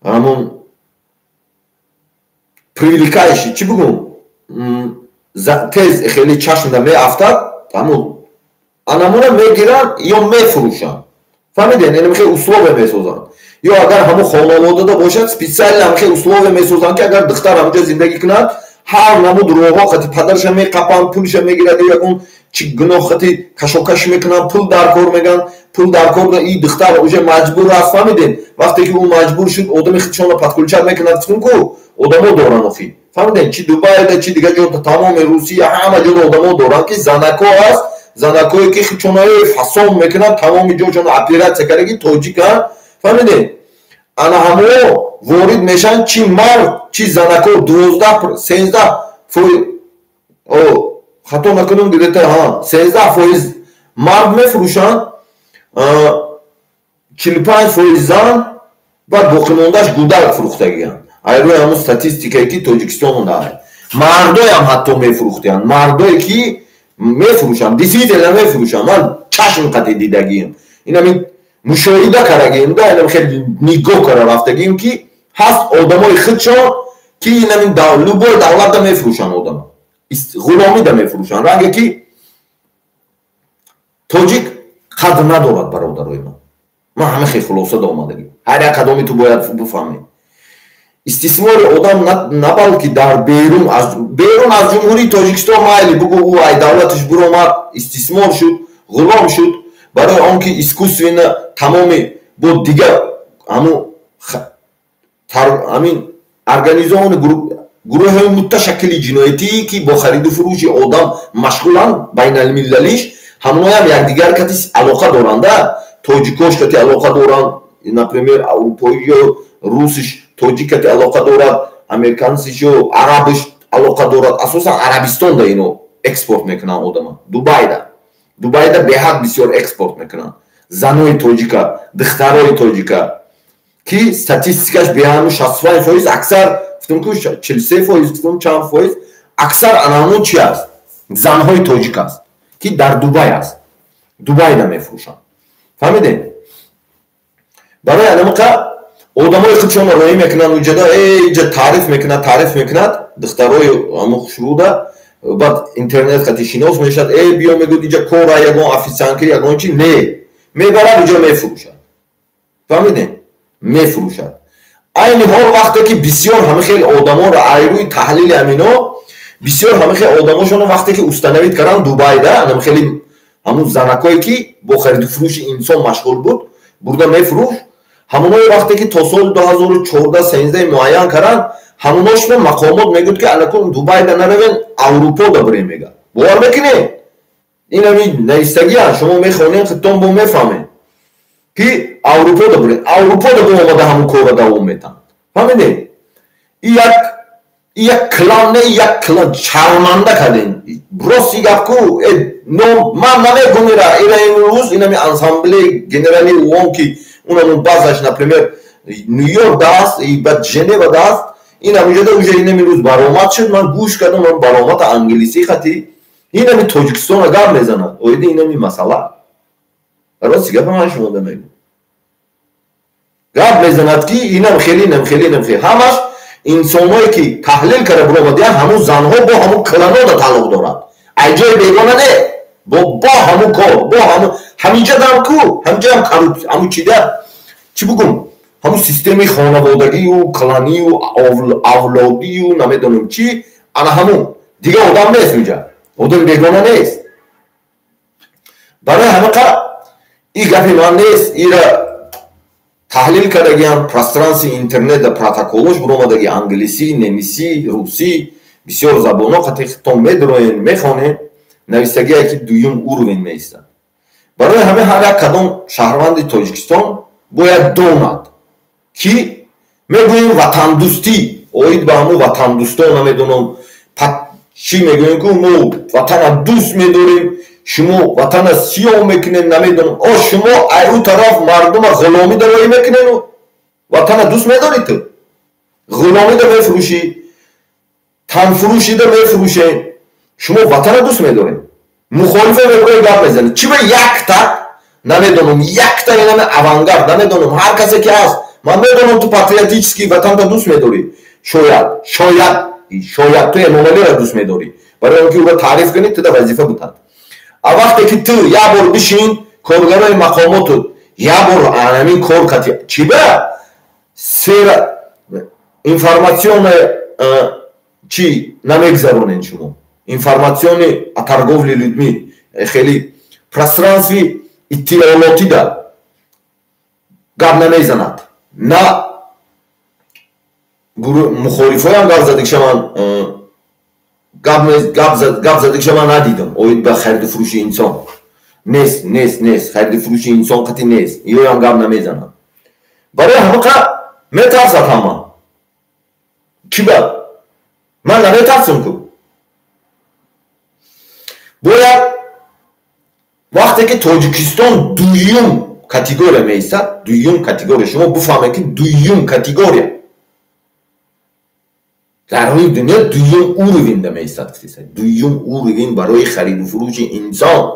ҳамун привлекающий, чӣ бигӯм, тез хеле чашмда меафтад, ҳамун анамуна мегиранд ё мефурӯшанд. Фаҳмидед? Яъне хеле условия месозанд. Ё агар ҳамон хонаводада бошад, специально хеле условия месозанд, ки агар духтар ҳамҷо зиндагӣ кунад, ҳар намуд роҳҳо қати падарша меқапанд, пулша мегирад, ё ягон чи гуноҳ қати кашокаш мекунанд, пул дар кор мегӯянд, пул дар кор, и духтар уже маҷбур аст. Фаҳмидед? Вақте ки ӯ маҷбур шуд, одами худшонро подключать мекунад, гуфтум ку, одамо доранд охи. Фаҳмидед? Чи Дубайда, чи дигар ҷо, тамоми Русия, ҳама ҷода одамо доранд, ки занако аст, занакое ки худшонаи фасон мекунанд, тамоми ҷошона оператсия кардаги, тоҷиканд. Фаҳмидед? Ана ҳамо ворид мешаванд, чи мард, чи занако, 12, 13%, хато накунам, где-то 13% мард мефурӯшанд, 45% зан, баъд боқимондааш гудак фурӯхтагиянд. Айрӯи ҳамун статистикае, ки Тоҷикистон дар мардоям ҳатто мефурӯхтиянд, мардое ки мефурӯшанд, действительно мефурӯшанд. Ман чашм қати дидагием, инамин мушоҳида кардагием да, инам хеле нигоҳ кара рафтагием, ки ҳаст одамои худшон, ки инамин любой давлатда мефурӯшанд, одама ғуломида мефурӯшанд. Ранге ки тоҷик қадр надорад, бародарои ман, ман ҳама хел хулоса да омадагӣ. Ҳар як кадоми ту бояд бифаҳмед, истисмори одам на балки дар берун аз Ҷумҳурии Тоҷикистон, майли, бугӯ, ӯ ай давлаташ биромад, истисмор шуд, ғулом шуд, барои он ки искусственно тамоми бо дигар ҳамун ҳамин организованный гурӯҳҳои муташаккили ҷиноятӣ, ки бо хариду фурӯши одам машғуланд, байналмилалиш, ҳамоноям якдигар кати алоқа доранда, тоҷикош кати алоқа доранд, например, аврупоиё, русиш тоҷик кати алоқа дорад, американциш ё арабиш алоқа дорад. Асосан Арабистонда ино экспорт мекунанд одама, Дубайда беҳад бисёр экспорт мекунанд занои тоҷика, духтарои тоҷика, ки статистикаш беҳану 65%, аксар, гуфтам ку, 43%, гуфтам, чанд фоиз, аксар анаҳамун чи аст, занҳои тоҷик аст, ки дар Дубай аст, Дубайда мефурӯшанд. Фаҳмидед? Барои анамақа одамои худшонро роҳӣ мекунанд уҷада, иҷа таъриф мекунад, таъриф мекунад духтарои ҳамо хушрӯда, баъд интернет қати шинос мешавад, э, биё, мегӯд, иҷа кора, ягон официантка, ягон чи не, мебарад, иҷо мефурӯшад. Фаҳмидед? Мефурӯшад. Айни ҳол вақте ки бисёр ҳама хел одаморо айрӯи таҳлили ҳамино, бисёр ҳама хел одамошонро вақте ки установить карданд Дубайда, анам хели ҳамун занакое, ки бо хариду фурӯши инсон машғул буд, бурда мефурӯш, ҳамоное вақте ки то соли 2014, 13 муайян карданд, ҳамоношро мақомот мегӯяд, ки алакун Дубайда наравен, Аврупода бирем, мега. Бовар мекунед? Инами навистагиа, шумо мехонед, худтон бо мефаҳмед, ки Аврупода бирем, Аврупода бо омада ҳамун корро давом метаҳанд. Фаҳмидед? И як клан не, як клан шарманда кардем. Рости гап ку, ман намегум ира имрӯз инами Ассамблеи Генералии ООН, ки унамун базаш, например, Нью-Йорк даст, баъд Женева даст, инам уҷада уже инами рӯз баромад шуд, ман гӯш кардам, ман баромада англисӣ хати инами Тоҷикистона гап мезанад оиди инами масъала. Рости гапа ман шумода мегӯм, гап мезанад, ки инам хеле, инам хеле, инам хеле, ҳамаш инсоное, ки таҳлил карда буромадиян, ҳамун занҳо бо ҳамун кланода тааллуқ дорад, ай ҷои бегона не, бо ҳамун кор, бо ҳамун ҳаминҷа дам ку, ҳаминҷаам коррупсия, ҳамун чида, чӣ бугум, ҳамун системаи хонаводагию кланию авлодию намедонам чӣ, ана ҳамун, дигар одам нест унҷа, одами бегона нест. Барои ҳамақа и гапи ман нест, ира таҳлил кардагиам, пространстви интернета протоколош буромадаги, англисӣ, немисӣ, русӣ, бисёр забонҳо қати хитон медроен, мехонем, навистагие, ки дуюм уровень меистад. Барои ҳамин ҳар як кадом шаҳрванди Тоҷикистон бояд донад, ки мегӯем ватандӯстӣ, оид ба ҳамун ватандӯстон, намедонам чӣ мегӯем, ку мо ватана дӯст медорем, шумо ватана сиёҳ мекунем, намедонам, о, шумо ай ӯ тараф мардума ғуломида роҳӣ мекунену ватана дӯст медорӣ? Ту ғуломида мефурӯшӣ, танфурӯшида мефурӯшем, шумо ватана дӯст медорем? Мухолифа мегӯи, гап мезанед, чӣ ба якта, намедонам, якта инаме авангард, намедонам, ҳар касе ки ҳаст, ман медонам, ту патриотический ватанта дӯст медорӣ, шояд, шояд, шояд ту Эмомалиро дӯст медорӣ, барои он ки ӯро таъриф кунӣ, туда вазифа бутад. А вақте ки ту як бор бишин, коргарои мақомоту Як бор ҳамин кор кати чиба сфера информационная чӣ намегзаронен шумо? Информационный о торговле людьми хеле пространстве иттилоотида гап намезанад. На мухолифоям гап задагиша ман гап задагиша ман надидам. Оид ба хариду фурӯши инсон нест, нест, нест. Хариду фурӯши инсон қатъи нест, иёям гап намезанад. Барои ҳамақа метарсад ҳама. Чиба ман наметарсам ку? Бояд вақте ки Тоҷикистон дуюм категория меистад, дуюм категория, шумо бифаҳмед, ки дуюм категория дар рӯи дунё дуюм уровень да меистад, дуюм уровень барои хариду фурӯши инсон.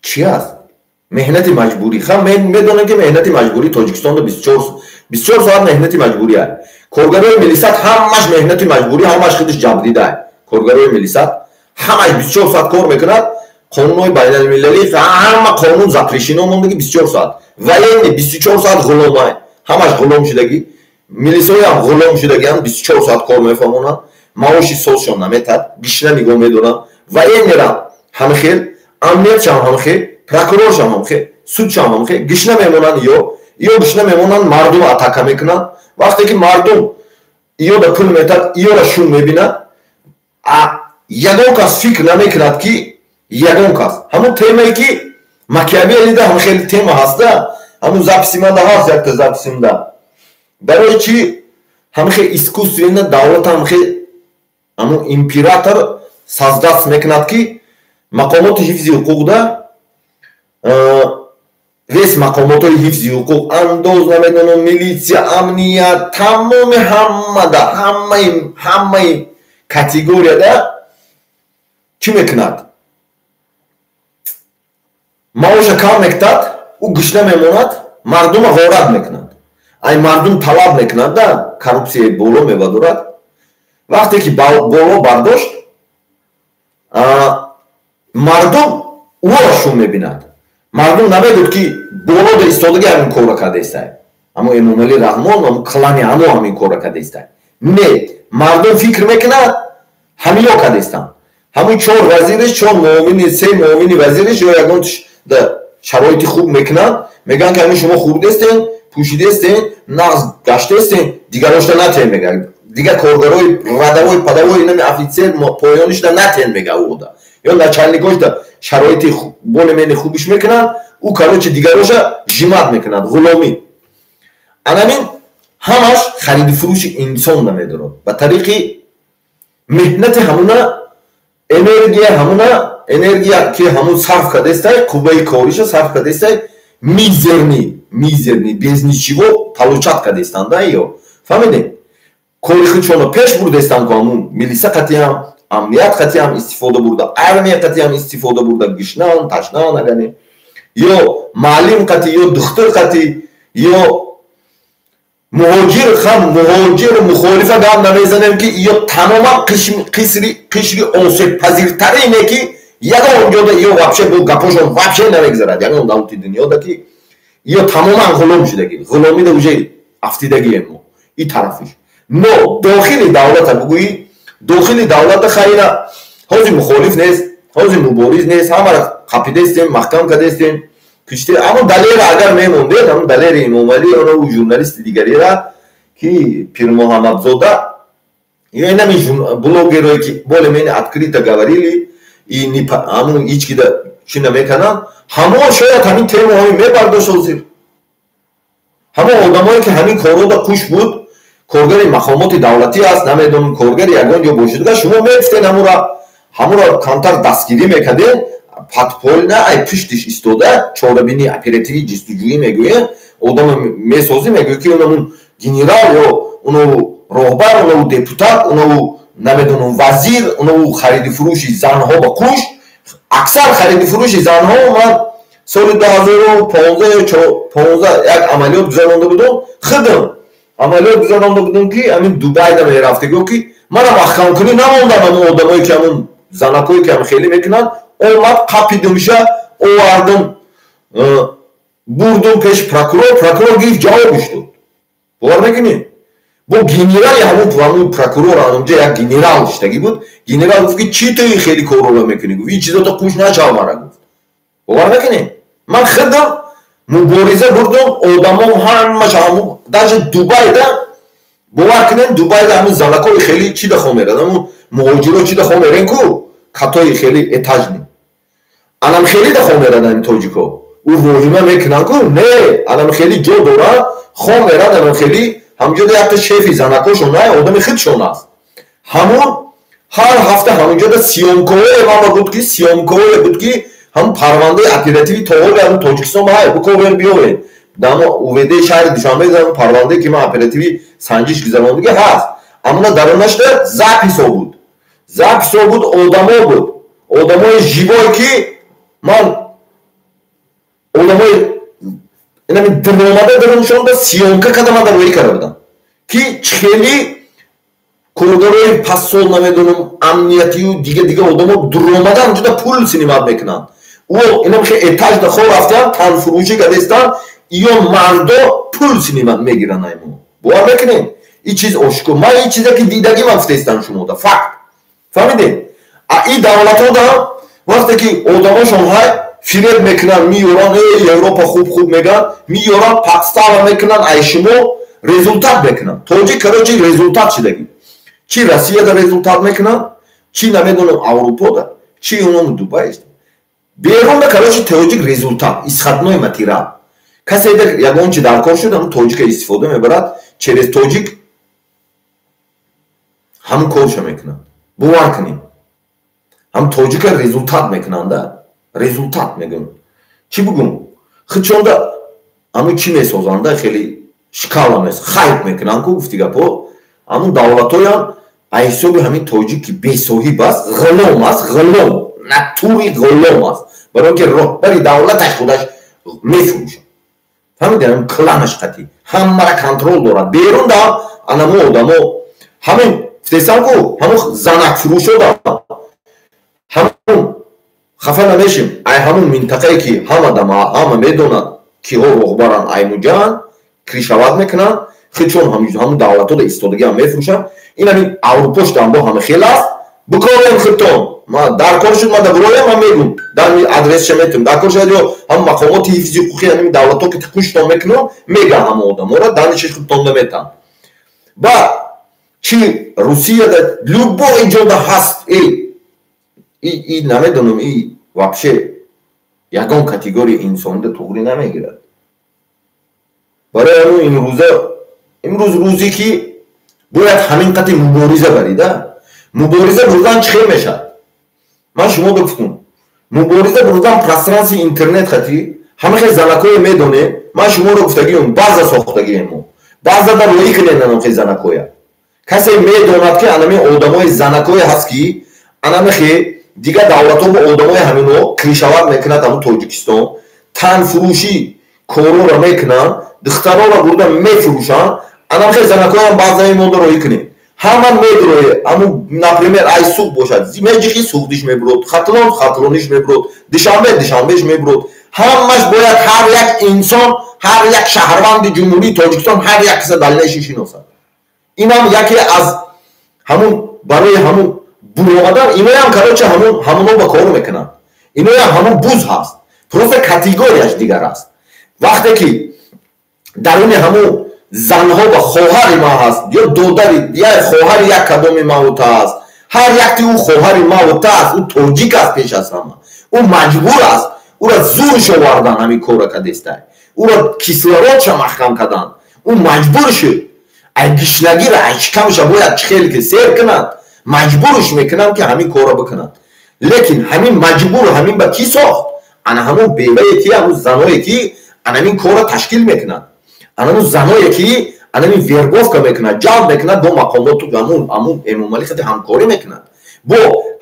Чӣ аст? Меҳнати маҷбурӣ. Ха, медонем, ки меҳнати маҷбурӣ Тоҷикистонда 24 соат меҳнати маҷбурӣ аст. Коргарои милисат ҳамаш меҳнати маҷбурӣ, ҳамаш худаш ҷабдида. Коргарои милисат ҳамаш 24 соат кор мекунад. Қонунҳои байналмилалӣ, ҳама қонун запрещено мондаги 24 соат. Военный 24 соат ғуломай, ҳамаш ғулом шудагӣ. Милисоям ғулом шудагиам, 24 соат кор мефаҳмонанд, маоши созшон наметад, гишна нигоҳ медоранд. Военный рам ҳамхел, амниятшам ҳамхел, прокуроршам ҳамхел, судшам ҳамхел. Гишна мемонанд ё гишна мемонанд, мардум атака мекунанд. Вақте ки мардум иёда пул метад, иёра шум мебинад, ягон кас фикр намекунад, ки ягон кас ҳамун темае ки Макиавеллида ҳам хеле тема ҳаста, ҳамун записи манда ҳаст, якта записимда. Барои чӣ ҳамхе искусственно давлат ҳамхе ҳамун император создать мекунад, ки мақомоти ҳифзи ҳуқуқда весь мақомотҳои ҳифзи ҳуқуқ, андоз, намедонам, милитсия, амният, тамоми ҳамада, ҳамаи категорияда чӣ мекунад? Маоша кам мекунад, ӯ гушна мемонад, мардума ғорат мекунад, ай мардум талаб мекунад, да коррупсия боло мебардорад. Вақте ки боло бардошт, мардум ӯро шум мебинад. Мардум намегӯд, ки боло да истодаги ҳамин корро кардаистай, амо Эмомалӣ Раҳмон, амо клани ҳамо ҳамин корро кардаистай. Не, мардум фикр мекунад, ҳамино кардаистанд. Ҳамун чор вазириш, чор муовини, се муовини вазириш ё ягон шароити хуб мекунанд, мегӯянд, ки ҳамин шумо хурдестен, пӯшидестен, нағз гаштестен, дигарошта натен, мегӯяд. Дигар коргарои радавой падавой, инами офитсер поёнишда натен, мега ӯда. Ё начальникошда шароити более-менее хубиш мекунанд, ӯ, короче, дигароша жимат мекунад, ғуломӣ. Анамин ҳамаш хариду фурӯши инсон намедорад. Ба тариқи меҳнати ҳамуна, энергия ҳамуна, энергия ки ҳамун сарф кардестай, қувваи кориша сарф кардестай, мизерный, мизерный, без ничего получать кардестанда. Ё фаҳмидем, кори худшонро пеш бурдестанд ку ҳамун милиса қатиам, амният қатиам истифода бурда, армия қатиам истифода бурда, гишнан ташнан агане, ё маълим қатӣ, ё духтур қатӣ, ё муҳоҷир. Хам муҳоҷир мухолифа гап намезанем, ки ё тамоман қишри осебпазиртарине, ки ягон ҷода ё вообще бо гапошон вообще намегзарад ягон давлати дунёда, ки ё тамоман ғулом шудагӣ, ғуломида уже афтидагием мо и тарафиш. Но дохили давлата бугӯӣ, дохили давлата хайра, ҳозир мухолиф нест, ҳозир мубориз нест, ҳамаро қапидестем, маҳкам кардестем, киште. Аммо Далера агар мемондед, ҳамн Далери Эмомалӣ, оно журналисти дигарера, ки Пирмуҳаммадзода, ё инами блогерое, ки более-менее открыто говорили и ҳамун ҳеҷ кида чӣ намекунанд, ҳамон шояд ҳамин темаҳои мебардошт. Ҳозир ҳамон одамое, ки ҳамин корҳода қуш буд, коргари мақомоти давлатӣ аст, намедонам, коргари ягон ҷо бошидга, шумо мегуфтен, ҳамура камтар дастгирӣ мекардем, подпольно ай пуштиш истода чорабини оперативӣ ҷустуҷӯӣ мегӯем, одама месозӣ, мегӯӣ, ки унамун генерал ё уну роҳбар, унаву депутат, унаву намедонам вазир, унаву хариди фурӯши занҳо ба қуш. Аксар хариди фурӯши занҳо, ман соли 2015 ё 15 як амалиёт гузаронда будам, худам амалиёт гузаронда будам, ки ҳамин Дубайда мерафтагиҳо, ки мана маҳкамкунӣ намондам. Ҳамон одамое, ки ҳамон занакое, ки ҳам хеле мекунанд. Омад, қапидумша, овардум, бурдум пеши прокурор. Прокурор гирифт, ҷавобиш дод. Бовар мекунед? Бо генерали ҳамун прокурор, анонҷа як генерал иштагӣ буд. Генерал гуфт, ки чӣ ту ин хели корро мекунӣ? Гуфт, ин чизото қуш нашав мара, гуфт. Бовар мекунед, ман худам мубориза бурдум. Одамом ҳамаша ҳамун, даже Дубайда, бовар кунед, Дубайда ҳамун занакои хели чӣ да хо мерад, ҳамун муҳоҷиро чӣ да хо мерен ку, катои хели этажный, анам хели да хо мерад. Ами тоҷико ӯ воҳима мекунанд ку, не, анам хели ҷо дорад, хо мерад. Анам хели ҳамҷода якта шефи занакошон одами худшон аст. Ҳамун ҳар ҳафта ҳамунҷода съёмкаҳое мама буд, ки съёмкаҳое буд, ки ҳамун парвандаи оперативӣ то ҳоле ҳамун Тоҷикистон ҳай, биковен, биёвен. Дамо УВД шаҳри Душанбе ҳамун парвандае, ки ман оперативӣ санҷиш гузарондагӣ ҳаст. Амуна дарунашда записьо буд, записьо буд, одамо буд, одамои живой, ки ман одамои инами диромада даруншонда съёмка карда, ман дароӣ карда будам, ки хеле коргарои пассол, намедонам, амниятию дига дига одамо дуромада ҳамҷода пул снимать мекунанд. Ӯ инам хе этажда хо рафтан, танфурӯшӣ кардастан, ё мардо пул снимать мегиранд. Аймо бовар мекунед, ин чиз ошкор. Ман ин чизе ки дидагӣ ман гуфтаистам шумода, факт, фаҳмидед? А ин давлатҳода вақте ки одамошон ҳай фиреб мекунанд, меёранд, э, Европа хуб хуб мегӯянд, меёранд, подстава мекунанд, ай шумо результат мекунанд. Тоҷик, короче, результат шидагӣ. Чи Россияда результат мекунанд, чи намедонам Аврупода, чи оном Дубай, берунда, короче, тоҷик результат, исходной материал. Касе ягон чи дар кор шуд, ҳамн тоҷика истифода мебарад, через тоҷик ҳамн корша мекунанд. Бовар кунед, ҳам тоҷика результат мекунанда, результат мегӯям, чӣ бугум, худшонда ҳамн чӣ месозанда, хеле шкала мес хайп мекунанд ку, гуфти гапо. Ҳамун давлатҳоям аз ҳисоби ҳамин тоҷик, ки бесоҳиб аст, ғулом аст, ғулом, натури ғулом аст, барои он ки роҳбари давлаташ худаш мефурӯшад, фаҳмидед? Ҳамин кланаш қатӣ ҳамаро контроль дорад. Берун да анамо одамо ҳамин фтесам ку, ҳамун занакфурӯшода, ҳамун хафа намешим. Ай ҳамун минтақае, ки ҳама дама ҳама медонад, киҳо роҳбаранд, аймуҷаанд, крышевать мекунанд худшон, ҳамун давлатҳода истодагиам мефурӯшанд. Ин ҳамин Аврупошдам бо ҳама хел аст. Бикорем худтон, дар кор шуд, ман дабуроям, ман мегум, дар адресша метум, дар кор шуд, ё ҳамун мақомоти ҳифзи ҳуқуқи ҳамин давлатҳо, ки қуштон мекунам, меган, ҳама одаморо данишиш худтонда метан. Ба чи Русияда, любой ҷода ҳаст. И намедонам, и вообще ягон категория инсонида туғрӣ намегирад. Барои ҳамин имрӯза, имрӯз рӯзе, ки бояд ҳамин қати мубориза барида. Мубориза бурдан чӣ хел мешавад? Ман шумо гуфтум, мубориза бурдан пространстви интернет хати ҳама хел занакое медонем. Ман шуморо гуфтагиам, база сохтагием, мо базада роӣ кунем анам хел занакоя. Касе медонад, ки анами одамои занакое ҳаст, ки анамихе дигар давлатҳо бо одамои ҳамино крышевать мекунад, ҳамун Тоҷикистон танфурӯшӣ корора мекунанд, духтарора бурда мефурӯшанд, анам хел занакоям баъзаи монда роҳӣ кунем. Ҳама медроe. Аму, например, ай Суғд бошад, меҷихи суғдиш мебурод, Хатлон хатлониш мебурод, Душанбе душанбеш мебурод. Ҳамаш бояд ҳар як инсон, ҳар як шаҳрванди Ҷумҳурии Тоҷикистон, ҳар як киса далелаши шиносад. Инам яке аз ҳамун барои ҳамун буромадан. Иноям, короче, ҳамун ҳамуно ба кор мекунанд. Иноям ҳамун буз ҳаст, просто категорияш дигар аст. Вақте ки даруни ҳамун занҳо ба хоҳари ман ҳаст ё додари я хоҳари як кадоми маута аст, ҳар якти ӯ хоҳари маута аст, ӯ тоҷик аст. Пеш аз ҳама ӯ маҷбур аст, ӯра зурш овардан, ҳамин кора кадестай, ӯра кислородша маҳкам кардан. Ӯ маҷбур шуд, ай гишнагира, ай шикамша бояд чӣ хеле ки сер кунад, маҷбурш мекунанд, ки ҳамин корро бикунад. Лекин ҳамин маҷбур ҳамин ба кӣ сохт? Ана ҳамун бевае, ки ҳамун заное, ки анамин корро ташкил мекунад, анамун заное, ки анамин вербовка мекунад, ҷалб мекунад, бо мақомоту ҳамун Эмомалӣ хати ҳамкорӣ мекунад, бо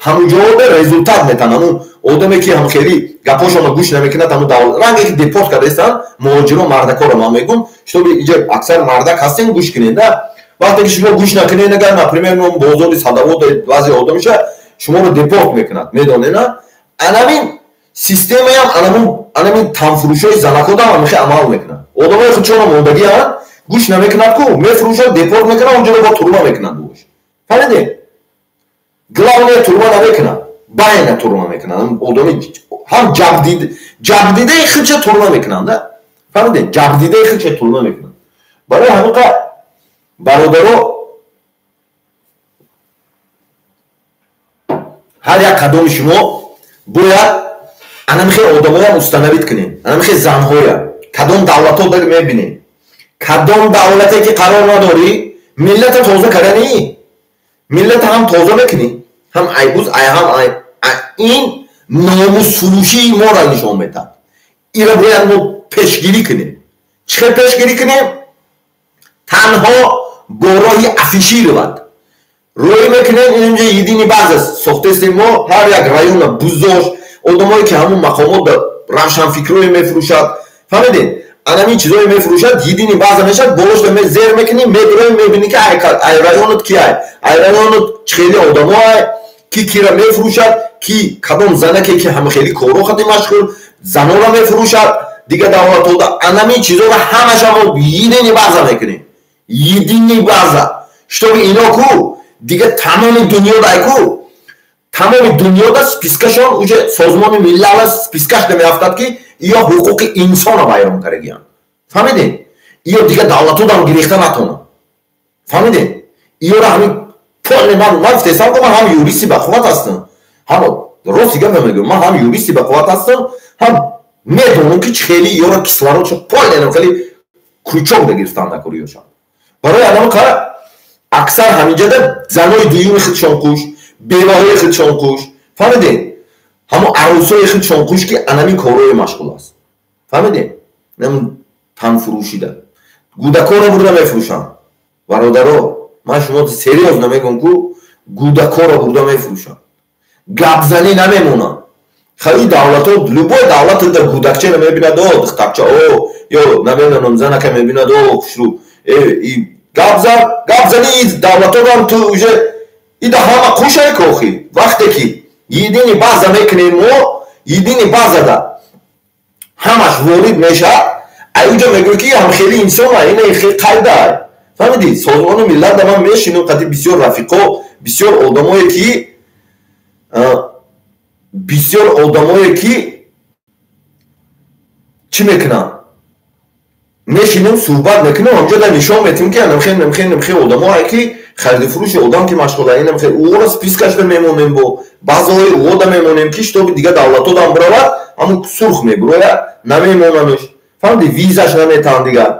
ҳамунҷода результат метан. Ҳамун одаме, ки ҳамхели гапошонро гӯш намекунад, ҳамун ранге, ки депорт кардаистанд муҳоҷиро, мардакоро ман мегум, чтобы иҷа аксар мардак ҳастем, гӯш кунед да. Вақте ки шумо гӯш накунед, агар, например, бозори Садовод баъзе одамиша шуморо депорт мекунад, медонена. Анамин системаям анамин танфурӯшои занакодам ҳамихе амал мекунад. Одамои худшона мондагианд, гӯш намекунад ку, мефурӯшад, депорт мекунад, онҷоро бо турма мекунад бош. Фаҳмидед? Главное турма намекунад, байна турма мекунад. Одами ҳам ҷабдидаи худша турма мекунанд, да? Фаҳмидед? Ҷабдидаи худша турма мекунанд. Барои ҳамин бародаро, ҳар як қадоми шумо бояд анамихе одамоям установить кунем, анамихе занҳоя. Кадом давлатҳо дар мебинем, кадом давлате ки қарор надорӣ, миллата тоза карданӣ, миллата ҳам тоза мекунӣ, ҳам айбуз, ҳам ин номусфурӯшии моро нишон медиҳад. Ира бояд мо пешгирӣ кунем. Чӣ хел пешгирӣ кунем? Танҳо бо роҳи афишировать. Рӯй мекунем, инҷа единый база сохтаистем мо, ҳар як района бузош, одамое ки ҳамун мақомот равшанфикрое мефурӯшад, фаҳмидед? Анамин чизое мефурӯшад, единый база мешавад, болошда зер мекунӣ, медрои, мебинӣ ки ай районат ки ай районат чӣ хели одамо ай, ки кира мефурӯшад, ки кадом занаке ки ҳама хели коро хати машғул, занора мефурӯшад, дигар давлатҳода. Анамин чизоро ҳамаша мо единый база мекунем. Единый база. Чтобы ино ку дигар тамоми дунёда ай ку, тамоми дунёда спискашон уже Созмони Миллала спискаш намеафтад, ки ё ҳуқуқи инсона вайрон кардагианд. Фаҳмидед? Ё дигар давлатҳодам гирехта натонанд. Фаҳмидед? Иёра ҳамин поле ман гуфтаистам, ки ман ҳам юристи бақувват ҳастам, ҳам рости гапа мегӯям, ман ҳам юристи бақувват ҳастам, ҳам медонам ки чӣ хели иёра кислородшо поле хеле крючок дагирифтан накори ёшам. Барои анам аксар ҳаминҷода занои дуюми худшон қуш, беваҳои худшон қуш, фаҳмидед? Ҳамон арӯсои худшон қуш, ки анамин корҳое машғул аст. Фаҳмидед? Танфурӯшида гӯдакоро бурда мефурӯшанд. Бародаро, ман шумо серьёзно мегӯям, ку гӯдакоро бурда мефурӯшанд, гапзанӣ намемонанд. Хали давлатҳо, любой давлат дар гӯдакчаро мебинад, о духтарча, о ё намедонам занака мебинад, о хушрӯ, гапзан, гапзани давлатҳорам ту уже ида ҳама қушай кохи. Вақте ки единый база мекунем мо, единый базада ҳамаш ворид мешавад, ай уҷа мегӯй ки ҳам хели инсон ай, ина хели қайда ай. Фаҳмидӣ? Созмони Миллат да ман мешинам қати бисёр рафиқо, бисёр одамое ки чӣ мекунанд, мешинем, суҳбат мекунем, ҳамҷо да нишон метем, ки анамхел намхел намхел одамое ки харидуфурӯши одам ки машғула, инамхел ӯро спискашда мемонем, бо баъзеҳои ӯода мемонем, ки шитоби дигар давлатҳо дам биравад, ҳамун сурх мебурояд, намемонамш. Фаҳмидӣ? Визаш наметаҳанд дигар.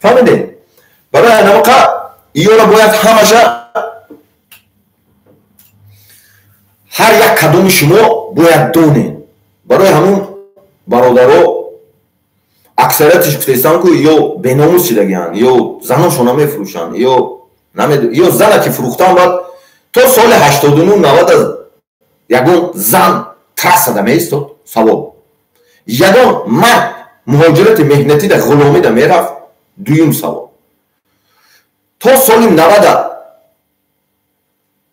Фаҳмидед? Барои анамақа иёра бояд ҳамаша ҳар як кадоми шумо бояд донед. Барои ҳамун бародаро, аксариятиш гуфтаистам, ку ё беномус шидагианд, ё заношона мефурӯшанд, ё ё зана ки фурӯхтан, баъд то соли 89, 90 ягон зан трассада меистод? Савол. Ягон мард муҳоҷирати меҳнатида ғуломида мерафт? Дуюм савол. То соли 90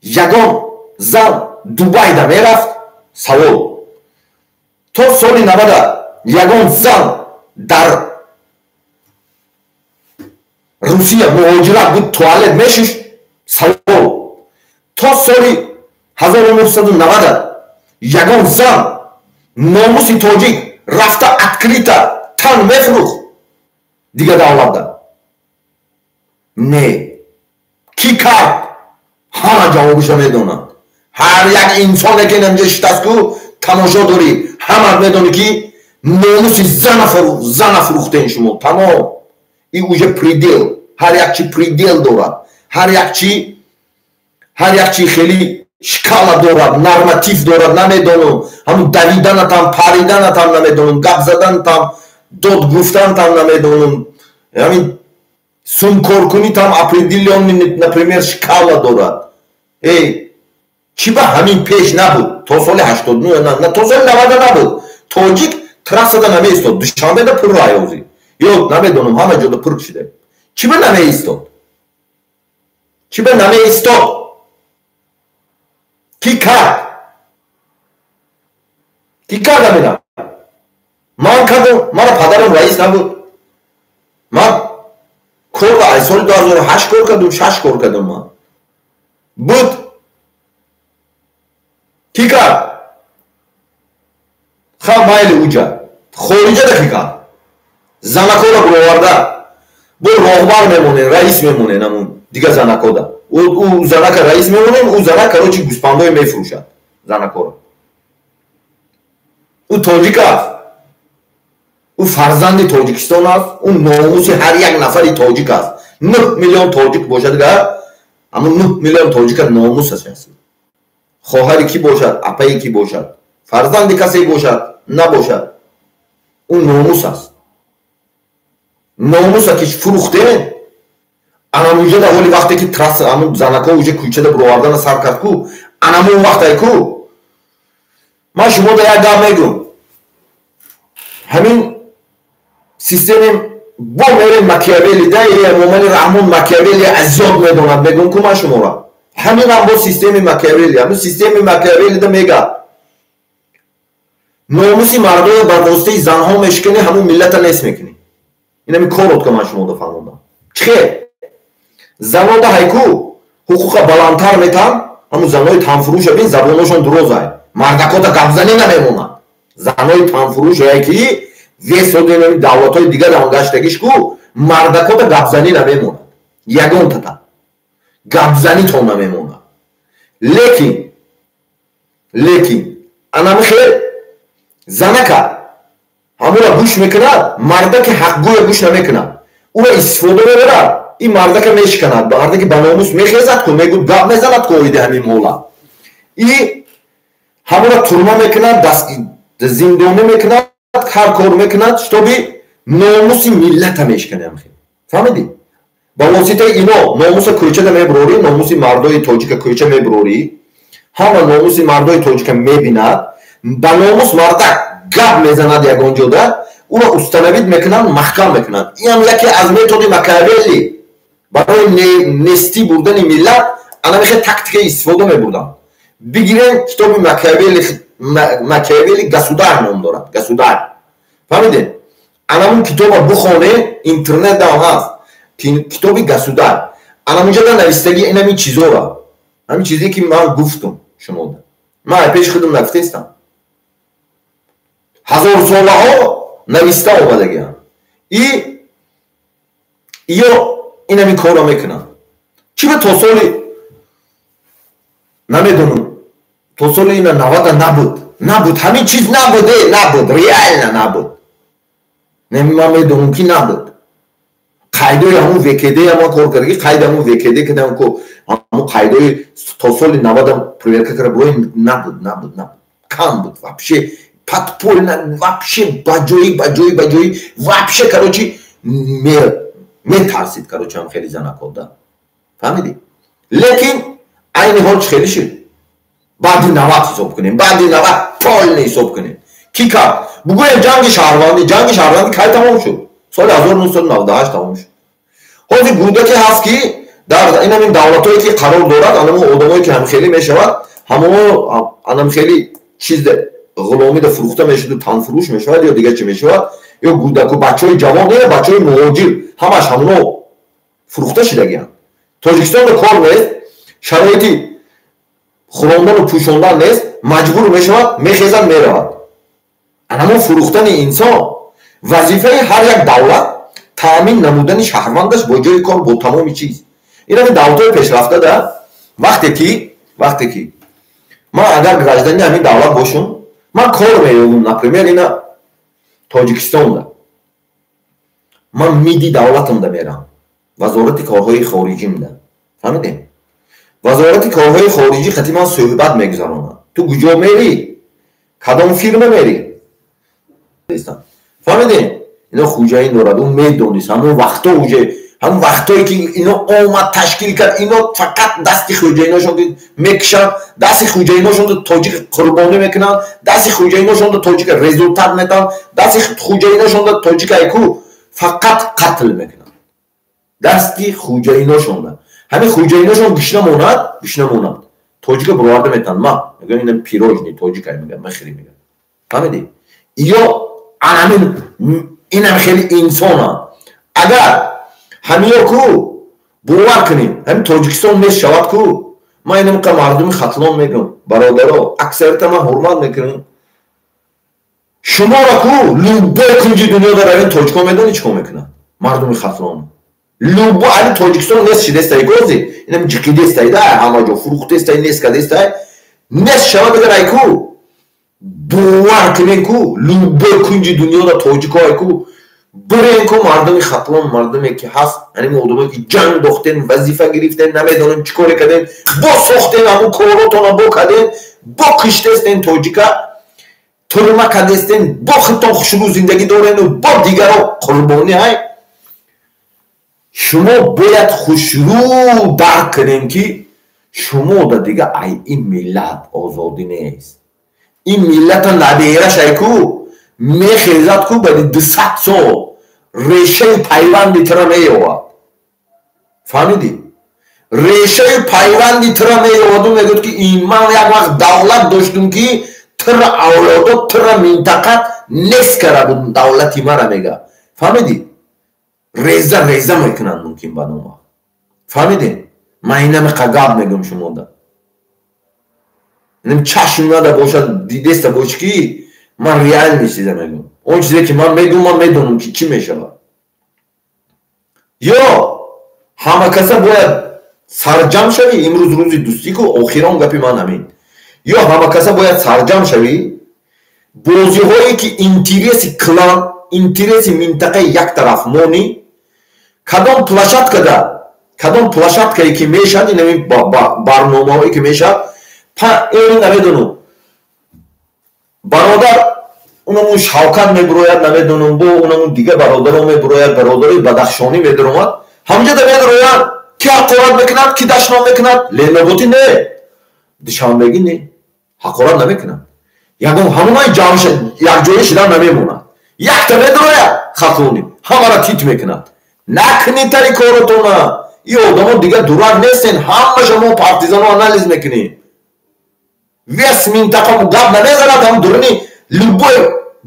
ягон зан Дубайда мерафт? Савол. То соли 90 ягон зан дар Русия муҳоҷират буд, туалет мешишт? Савол. То соли 1990 ягон зан номуси тоҷик рафта открыто тан мефурӯхт дигар давлатда? Не. Кӣ кард? Ҳама ҷавобиша медонанд. Ҳар як инсоне ки инҷа шитаст, ку тамошо дорӣ, ҳама медонӣ, ки номуси зана фурӯхтен шумо. Тамом, и уже предел. Ҳар як чи предел дорад, ҳар як чи хеле шкала дорад, норматив дорад. Намедонам, ҳамун давиданатам, париданатам, намедонам, гап заданатам, дод гуфтантам, намедонам, ҳамин сумкоркунитам определённый, например, шкала дорад. Эй, чӣ ба ҳамин пеш набуд? То соли 89, то соли 90 набуд. Тоҷик трассада намеистод. Душанбеда пур аёзӣ, ё намедонам, ҳама ҷода пур шуда. Чӣ ба намеистод? Чӣ ба намеистод? Кӣ кард? Ки карда мена? Ман кардам, мана падарам раис набуд. Ман кор аз соли 2008 кор кардам, 6 кор кардам ман. Буд. Ки кард? Ха, майли, уҷа. Хориҷада ки кард? Занакода буроварда. Бо роҳбар мемонем, раис мемонем ҳамун дигар занакода. Ӯ занака раис мемонем, ӯ занак, короче, гӯспандое мефурӯшад занакоро. Ӯ тоҷик аст. Ӯ фарзанди Тоҷикистон аст. Ӯ номуси ҳар як нафари тоҷик аст. 9 миллион тоҷик бошад гар, ҳамун 9 миллион тоҷика номусаш аст. Хоҳари кӣ бошад, апаи кӣ бошад, фарзанди касе бошад, набошад, ӯ номус аст. Номуса ки фурӯхтем, анамуҷада ҳоли вақте ки трасса ҳамун занако уже кӯчада буровардана сар кард ку, анамун вақтай ку, ман шумода як гап мегӯм. Ҳамин системи бо мерем Макиавелли да, Эмомали Раҳмон Макиавелли аз ёд медонад, мегӯм ку ман шуморо. Ҳаминам бо системи Макиавелли, ҳамин системи Макиавелли да мегӯяд: номуси мардоя ба воситаи занҳо мешиканӣ, ҳамун миллата нест мекунӣ. Инами коротко ман шумода фаҳмондам. Чихе? Занода ҳайку ҳуқуқа баландтар метаҳанд, ҳамун занои танфурӯша бин, забоношон дурозай. Мардакота гапзанӣ намемонад. Занои танфурӯшае ки весоденами давлатҳои дигар ам гаштагиш ку, мардакота гапзанӣ намемонад. Ягонтата. Гапзанитон намемонад. Лекин анами хел занака ҳамура гӯш мекунад, мардаки ҳақгӯя гӯш намекунад. Ӯра истифода мебарад, ин мардака мешиканад, мардаки ба номус мехезад ку, мегӯд, гап мезанад ку оиди ҳамин ҳолат. И ҳамура турма мекунад, зиндонӣ мекунад, ҳар кор мекунад, чтобы номуси миллата мешиканем. Фаҳмидӣ? Ба воситаи ино номуса кӯчада мебурорӣ, номуси мардои тоҷика кӯча мебурорӣ, ҳама номуси мардои тоҷика мебинад, ба номус мардак гап мезанад ягон ҷода, ӯро установить мекунанд, маҳкам мекунанд. Инам яке аз методи Макиавелли барои нестӣ бурдани миллат, анамихе тактика истифода мебурданд. Бигирем китоби Макиавелли, Макиавелли «Государь» ном дорад, «Государь». Фаҳмидем? Анамун китоба бухонем, интернет дам ҳаст. Китоби «Государь». Анамунҷода навистагӣ инамин чизора. Ҳамин чизе ки ман гуфтум шумода. Ман пеши худам нагуфтаистам. Ҳазорсолаҳо нависта омадагиам. И ё инамин корро мекунанд. Чӣ ба то соли, намедонам, то соли ина 90-а набуд. Набуд, ҳамин чиз набуд, набуд, реально набуд. Ман медонам ки набуд. Қайдои ҳамун ВКД ама кор кардаги, қайди ҳамун ВКД кардам ку, ҳамун қайдои то соли 90-а проверка карда бурои, набуд, набуд, набуд. Кам буд вообще, подпольно вообще, ба ҷои, ба ҷои, ба ҷои вообще, короче, метарсид, короче, ҳам хеле занако да. Фаҳмидӣ? Лекин айни ҳол чӣ хеле шуд? Баъди 90 ҳисоб кунем, баъди 90 полный ҳисоб кунем. Кӣ кард? Бугӯем ҷанги шаҳрвандӣ. Ҷанги шаҳрвандӣ кай тамом шуд? Соли 1998 тамом шуд. Ҳозир гудаке ҳаст ки дар инамин давлатҳое ки қарор дорад, анамун одамое ки ҳамхелӣ мешавад, ҳамоно анамхели чиз ғуломида фурӯхта мешуду танфурӯш мешавад ё дигар чӣ мешавад, ё гудаку бачаҳои ҷавон, ё бачаҳои муҳоҷир, ҳамаш ҳамоно фурӯхта шудагианд. Тоҷикистонда кор нест, шароити хӯрондану пӯшондан нест, маҷбур мешавад, мехезад, меравад. Анамон фурӯхтани инсон. Вазифаи ҳар як давлат таъмин намудани шаҳрвандаш бо ҷои кор, бо тамоми чиз. Инами давлатҳои пешрафта да, вақте ки ман агар гражданини ҳамин давлат бошум, ман кор меёбум, например, ина Тоҷикистонда ман МИДи давлатамда мерам, Вазорати корҳои хориҷимда. Фаҳмидем? Вазорати корҳои хориҷӣ қати ман суҳбат мегузаронад: ту куҷо мерӣ, кадом фирма мерӣ. Фаҳмидем? Ино хуҷаин дорад, ӯ медонист ҳамон вақто, уже ҳамон вақтое ки ино омад, ташкил кард, ино фақат дасти хуҷаиношон мекушанд, дасти хуҷаиношон тоҷик қурбонӣ мекунанд, дасти хуҷаиношон тоҷика результат метаҳанд, дасти хуҷаиношон тоҷика ку фақат қатл мекунанд. Дасти хуҷаиношонда, ҳамин хуҷаиношон гушна монад, гушна монад, тоҷика буроварда метаҳанд. Ма мегӯям, ина пирожный тоҷика мегӯям, мехӯри, мегӯям. Фаҳмидӣ? Ё анамин инам хеле инсонанд. Агар ҳамиё ку бовар кунем, ҳамин Тоҷикистон нест шавад ку, ман инамқа мардуми Хатлон мегӯям, бародаро, аксарията ман ҳурмат мекунам. Шуморо ку любой кунҷи дунёда равем, тоҷикон медонӣ чӣ кор мекунанд? Мардуми Хатлон. Любой али Тоҷикистон нест шидестай гози, инам ҷиқидестай да, ҳама ҷо фурӯхтестай, нест кадестай, нест шавад агар ай ку, бовар кунем ку, любой кунҷи дунёда тоҷико ай ку, бирен ку мардуми Хатлон, мардуме ки ҳаст, яъне одамое ки ҷанг дохтен, вазифа гирифтен, намедонем чӣ коре кардем, бо сохтен ҳамун коротона бо кардем, бо киштестен тоҷика, турма кардестен, бо худтон хушрӯ зиндагӣ дорену бо дигаро қурбонӣ ҳай. Шумо бояд хушрӯ дарк кунем ки шумо да дига ай ин миллат озодӣ нест. Ин миллата набераш ай ку мехезад ку баъди 200 сол решаи пайванди тира меёвад. Фаҳмидӣ? Решаи пайванди тира меёваду мегӯяд ки ин ман як вақт давлат доштум ки тира авлодо, тира минтақа нест кара буд давлати мара мега. Фаҳмидӣ? Реза реза мекунанд мумкин ба нома. Фаҳмидӣ? Ман инамиқа гап мегӯям шумода. Инам чашм нада бошад, дидеста бош ки ман реальный чиза мегӯям. Он чизе ки ман мегӯям, ман медонам ки чӣ мешавад. Ё ҳама каса бояд сарҷам шавӣ, имрӯз рӯзи дӯстӣ ку, охирон гапи ман ҳамин. Ё ҳама каса бояд сарҷам шавӣ, бозиҳое ки интереси клан, интереси минтақаи як тараф монӣ, кадом площадкада, кадом площадкае ки мешавад, ин ҳамин барномаҳое ки мешавад, ин намедонам. Бародар унамун Шавкат мебурояд, намедонам, бо унамун дига бародаро мебурояд, бародарои Бадахшонӣ медаромад, ҳамҷода медарояд, ки ҳақорат мекунад, ки дашном мекунад, Леноботӣ не, Душанбегӣ не, ҳақорат намекунад. Ягон ҳамонай якҷоя шидан намемонад. Якта медарояд Хатлонӣ, ҳамаро тит мекунад. Накунед тари коротона. Ин одамо дига дурак нестен, ҳамаша мо партизано анализ мекунем. Вес минтақа гап намезанад, ҳам дуруни любой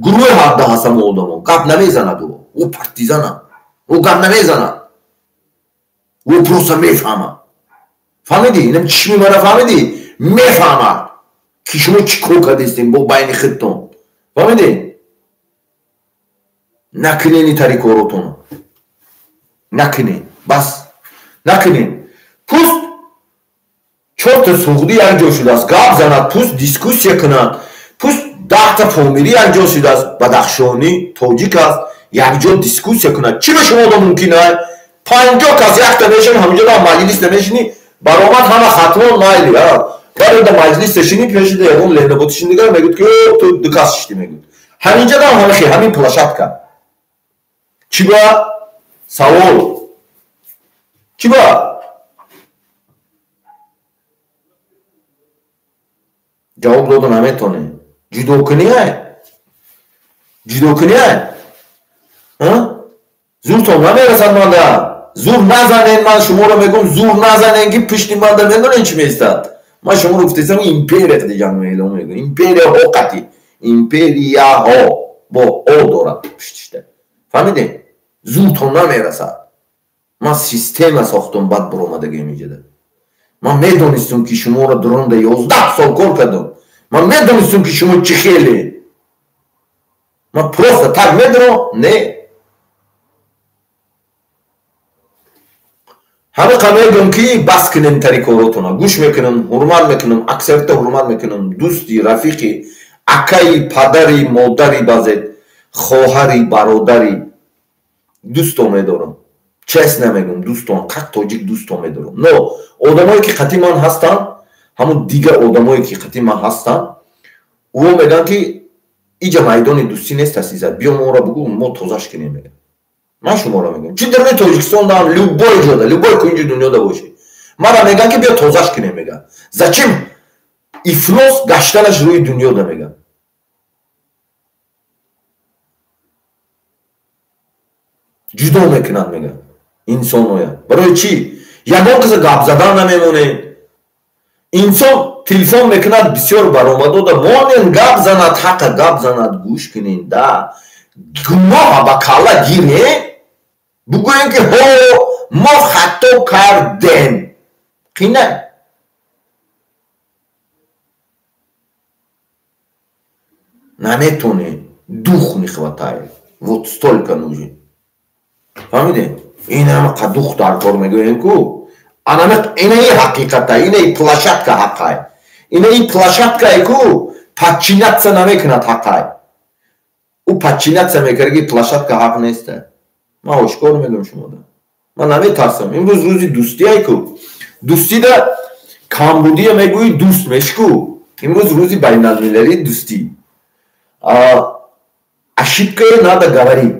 гурӯҳ ҳадда ҳаст ҳамон одамо, гап намезанад ӯ. Ӯ партизана, ӯ гап намезанад. Ӯ просто мефаҳмад. Фаҳмидӣ? Инам чишми мара фаҳмидӣ? Мефаҳмад ки шумо чӣ кор кардестем бо байни худтон. Фаҳмидӣ? Накунед ин тари коротона. Накунед. Бас. Накунед. Пуст чорта суғдӣ якҷо шудааст, гап занад, пуст дискуссия кунад, пуст 10та помирӣ якҷо шудааст, бадахшонӣ, тоҷик аст, якҷо дискуссия кунад. Чӣ ба шумо мумкин ай? 50 кас якта мешавӣ, ҳамҷо дар маҷлис намешинӣ, баромад ҳама Хатлон майли. Барои дар маҷлис шинӣ, пешида ягон Леноботӣ шин дигар мегӯяд ки ту ду кас шиштӣ мегӯяд. Ҳаминҷа дам ҳамин ҳамин площадка. Чӣ ба савол? Чӣ ба? Ҷавоб дода наметонем. Ҷудокунӣ ай? Ҷудокунӣ ай? Зуртон намерасад манда. Зур назанен, ман шуморо мегӯям, зур назанен ки пушти манда медонен чӣ меистад. Ман шуморо гуфтесам империя қати ҷанг меэлом мегӯям. Империяҳо қати. Империяҳо бо о дорад пуштишта. Фаҳмидем? Зуртон намерасад. Ман система сохтум, бад буромадагиам иҷода. Ман медонистам ки шуморо дуронда 11 сол кор кардам. Ман медонистам ки шумо чӣ хеле. Ман просто так медонам, не. Ҳамиқа мегӯям ки бас кунем тари коротона. Гӯш мекунам, ҳурмат мекунам, аксарията ҳурмат мекунам. Дӯсти, рафиқи, акаи, падари, модари баъзет, хоҳари, бародари дӯсто медорам. Честно мегӯям, дӯстон, как тоҷик дӯсто медорам. Но одамое ки қати ман ҳастанд, ҳамон дигар одамое ки қати ман ҳастанд, ӯ мегӯянд ки иҷа майдони дӯстӣ нест, азиза, биё моро бугӯ, мо тозаш кунем мегӯянд. Ман шуморо мегӯям, чӣ даруни Тоҷикистон даам, любой ҷода, любой кунҷи дунёда бошӣ, мара мегӯянд ки биё тозаш кунем мегӯянд. Зачем ифлос гаштанаш рӯи дунёда мегӯянд. Ҷудо мекунанд мегӯянд инсоноя. Барои чӣ? Ягон каса гап задан намемонед. Инсон телефон мекунад, бисёр баромадода монен гап занад, ҳақа гап занад, гӯш кунен да. Гуноҳа ба калла гирем, бугӯем ки ҳо мо хато кардем. Қина. Наметонем. Дух не хватает. Вот столько нужен. Фаҳмидем? Ин ҳама дух дар кор мегӯем ку. Инаи ҳақиқата, инаи площадка ҳаққай. Инаи площадкае ку подчиняться намекунад ҳаққай. Ӯ подчиняться мекард ки площадка ҳақ неста. Ман ошкор мегӯям шумода. Ман наметарсам. Имрӯз рӯзи дӯстие ку. Дӯстида камбудия мегӯӣ, дӯст мешку. Имрӯз рӯзи байналмилалии дӯстӣ. Ошибкае надо говорить.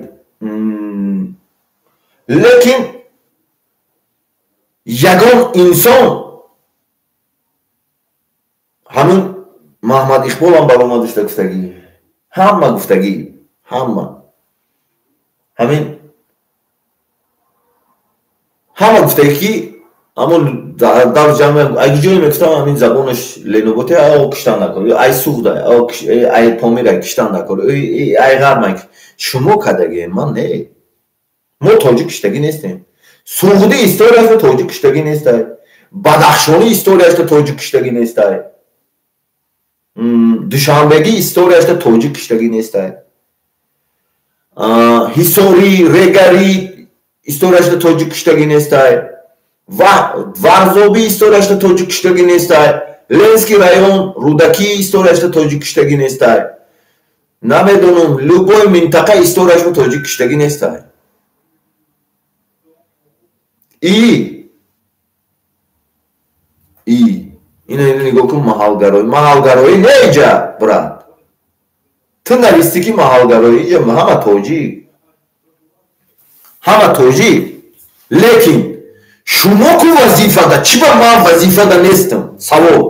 Лекин ягон инсон ҳамин Маҳмад Иқболам баромадашта гуфтагӣ, ҳама гуфтагӣ, ҳама ҳамин ҳама гуфтагӣ ки ҳамон дар ҷамъ ай ҷое мегуфтам ҳамин забонаш леноботе, ай киштан накор, ай суғда, ай помира киштан накор, ай ғармай. Шумо кардагӣ, ман не. Мо тоҷик киштагӣ нестем. Суғди историяшда тоҷик киштагӣ нестай. Бадахшонӣ историяшда тоҷик киштагӣ нестай. Душанбегӣ историяшда тоҷик киштагӣ нестай. Ҳисорӣ, Регарӣ историяшда тоҷик киштагӣ нестай. Варзобӣ историяшда тоҷик киштагӣ нестай. Ленский район, Рӯдакӣ историяшда тоҷик киштагӣ нестай. Намедонам, любой минтақа историяшда тоҷик киштагӣ нестай. И ина нигоҳ кун, маҳалгароӣ. Маҳалгароӣ не иҷа, брат. Ту нависти ки маҳалгароӣ иҷа ҳама тоҷик. Ҳама тоҷик. Лекин шумо ку вазифада, чӣ ба ман вазифада нестам? Савол.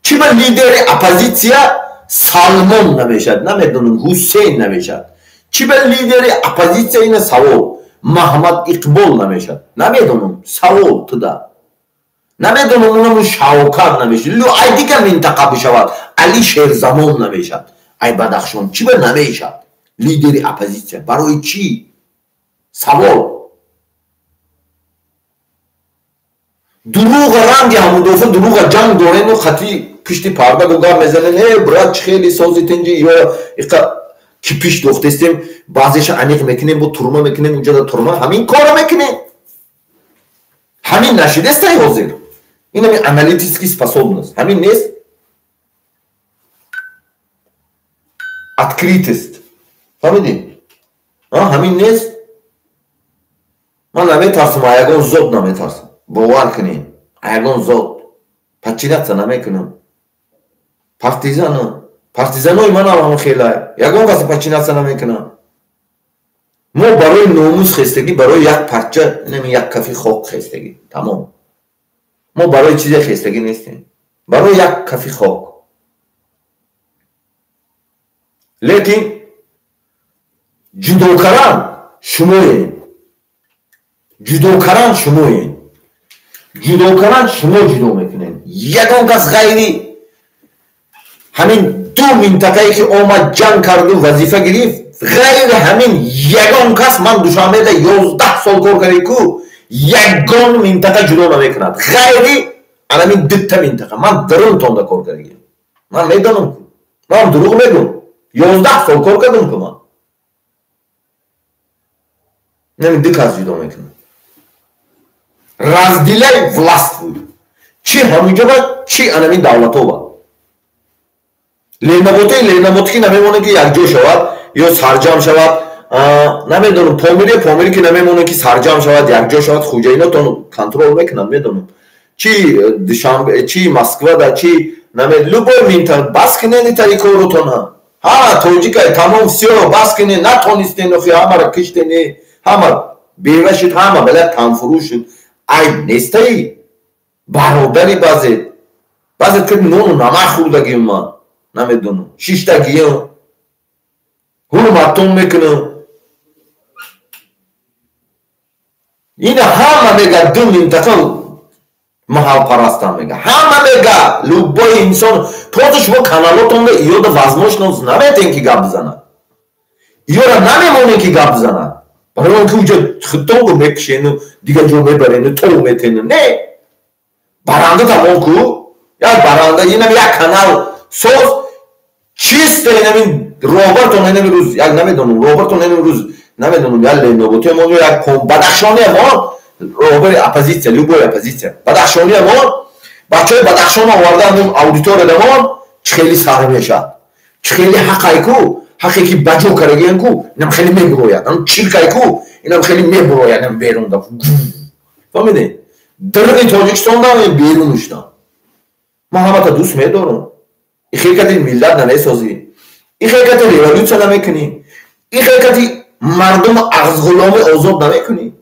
Чӣ ба лидери оппозитсия Салмон намешад, намедонам, Ҳусейн намешад. Чӣ ба лидери оппозитсия ина савол. Маҳмад Иқбол намешад. Намедонам, савол туда. Намедонам, унаму Шавкат намешад. Лу ай дигар минтақа бишавад, Али Шерзамон намешад. Ай Бадахшон чӣ ба намешад? Лидери оппозитсия барои чӣ? Савол. Дурӯға ранги ҳамудофа, дурӯға ҷанг дорену хати пишти парда гугар мезанен. Э, брат, чӣ хеле сози тинҷи ё иқа кипиш дохтестем, баъзеша аниқ мекунем, бо турма мекунем, унҷода турма, ҳамин корро мекунем. Ҳамин нашидестай ҳозир. Ин ҳамин аналитический способность. Ҳамин нест? Открытость. Фаҳмидӣ? Ҳамин нест? Ман наметарсам, ягон зод наметарсам. Бовар кунед, ягон зод. Подчиняться намекунам. Партизанам. Партизанои манам ҳам хелай. Ягон касе подчиняться намекунам. Мо барои номус хестагӣ, барои як парча, инами як кафи хок хестагӣ. Тамом. Мо барои чизе хестагӣ нестем. Барои як кафи хок. Лекин ҷудокаран шумоед. Ҷудокаран шумоед. Ҷудокаран шумо ҷудо мекунед. Ягон кас ғайри ҳамин ду минтақае ки омад ҷанг карду вазифа гирифт, ғайри ҳамин ягон кас, ман Душанбеда 11 сол кор кардем ку, ягон минтақа ҷудо намекунад. Ғайри анамин дута минтақа. Ман дарунтонда кор кардагиам. Ман медонам ку. Ман дурӯғ мегӯм. 11 сол кор кардам ку ман. Нами ду кас ҷудо мекунад. Разделяй властвуй. Чӣ ҳаминҷо ба, чӣ анамин давлато ба. Ленаботе, ленаботе ки намемонад ки якҷо шавад ё сарҷам шавад. Намедонам, помире, помире ки намемонад ки сарҷам шавад, якҷо шавад, хуҷаинотон контрол мекунанд, медонам. Чӣ Душанбе, чӣ Москва да, чӣ наме любой минтақа бас кунед итари коротона. Ҳа, тоҷикай, тамом, всё, бас кунед, натонистен, охи ҳамаро киштене, ҳама бева шуд, ҳама бала танфурӯш шуд. Айб нестаи? Бародари баъзет. Баъзет ки нону намак хӯрдагиам ман. Намедонам. Шиштагиам. Ҳурматтон мекунам. Ина ҳама мегӯяд ду минтақа Маҳалпарастам мега. Ҳама мега, любой инсон. Просто шумо каналотонда иёда возможност наметен ки гап бизанад. Иёра намемонен ки гап бизанад. Барои он ки уҷа хитонро мекушену дигар ҷо мебарену тов метену. Не. Баранда тамом ку. Як баранда, инам як канал соз, чисто инамин роҳбартон инами рӯз, як намедонам, роҳбартон инами рӯз, намедонам, як леноботи мо ё як Бадахшони мо, роҳбари оппозитсия, любой оппозитсия. Бадахшони мо, бачаҳои Бадахшон оварда ҳамин аудитория дамон, чӣ хеле сар мешавад. Чӣ хеле ҳақай ку, ҳақе ки ба ҷо карагиян ку, инам хеле мебурояд. Ам чиркай ку, инам хеле мебурояд, инам берун да. Фаҳмидед? Дарни Тоҷикистон да берун уштам. Ман ҳамата дӯст медорам. Ихел кати миллат намесозӣ. Ихел кати революсия намекунӣ. Ихел кати мардум ағзғуломи озод намекунӣ.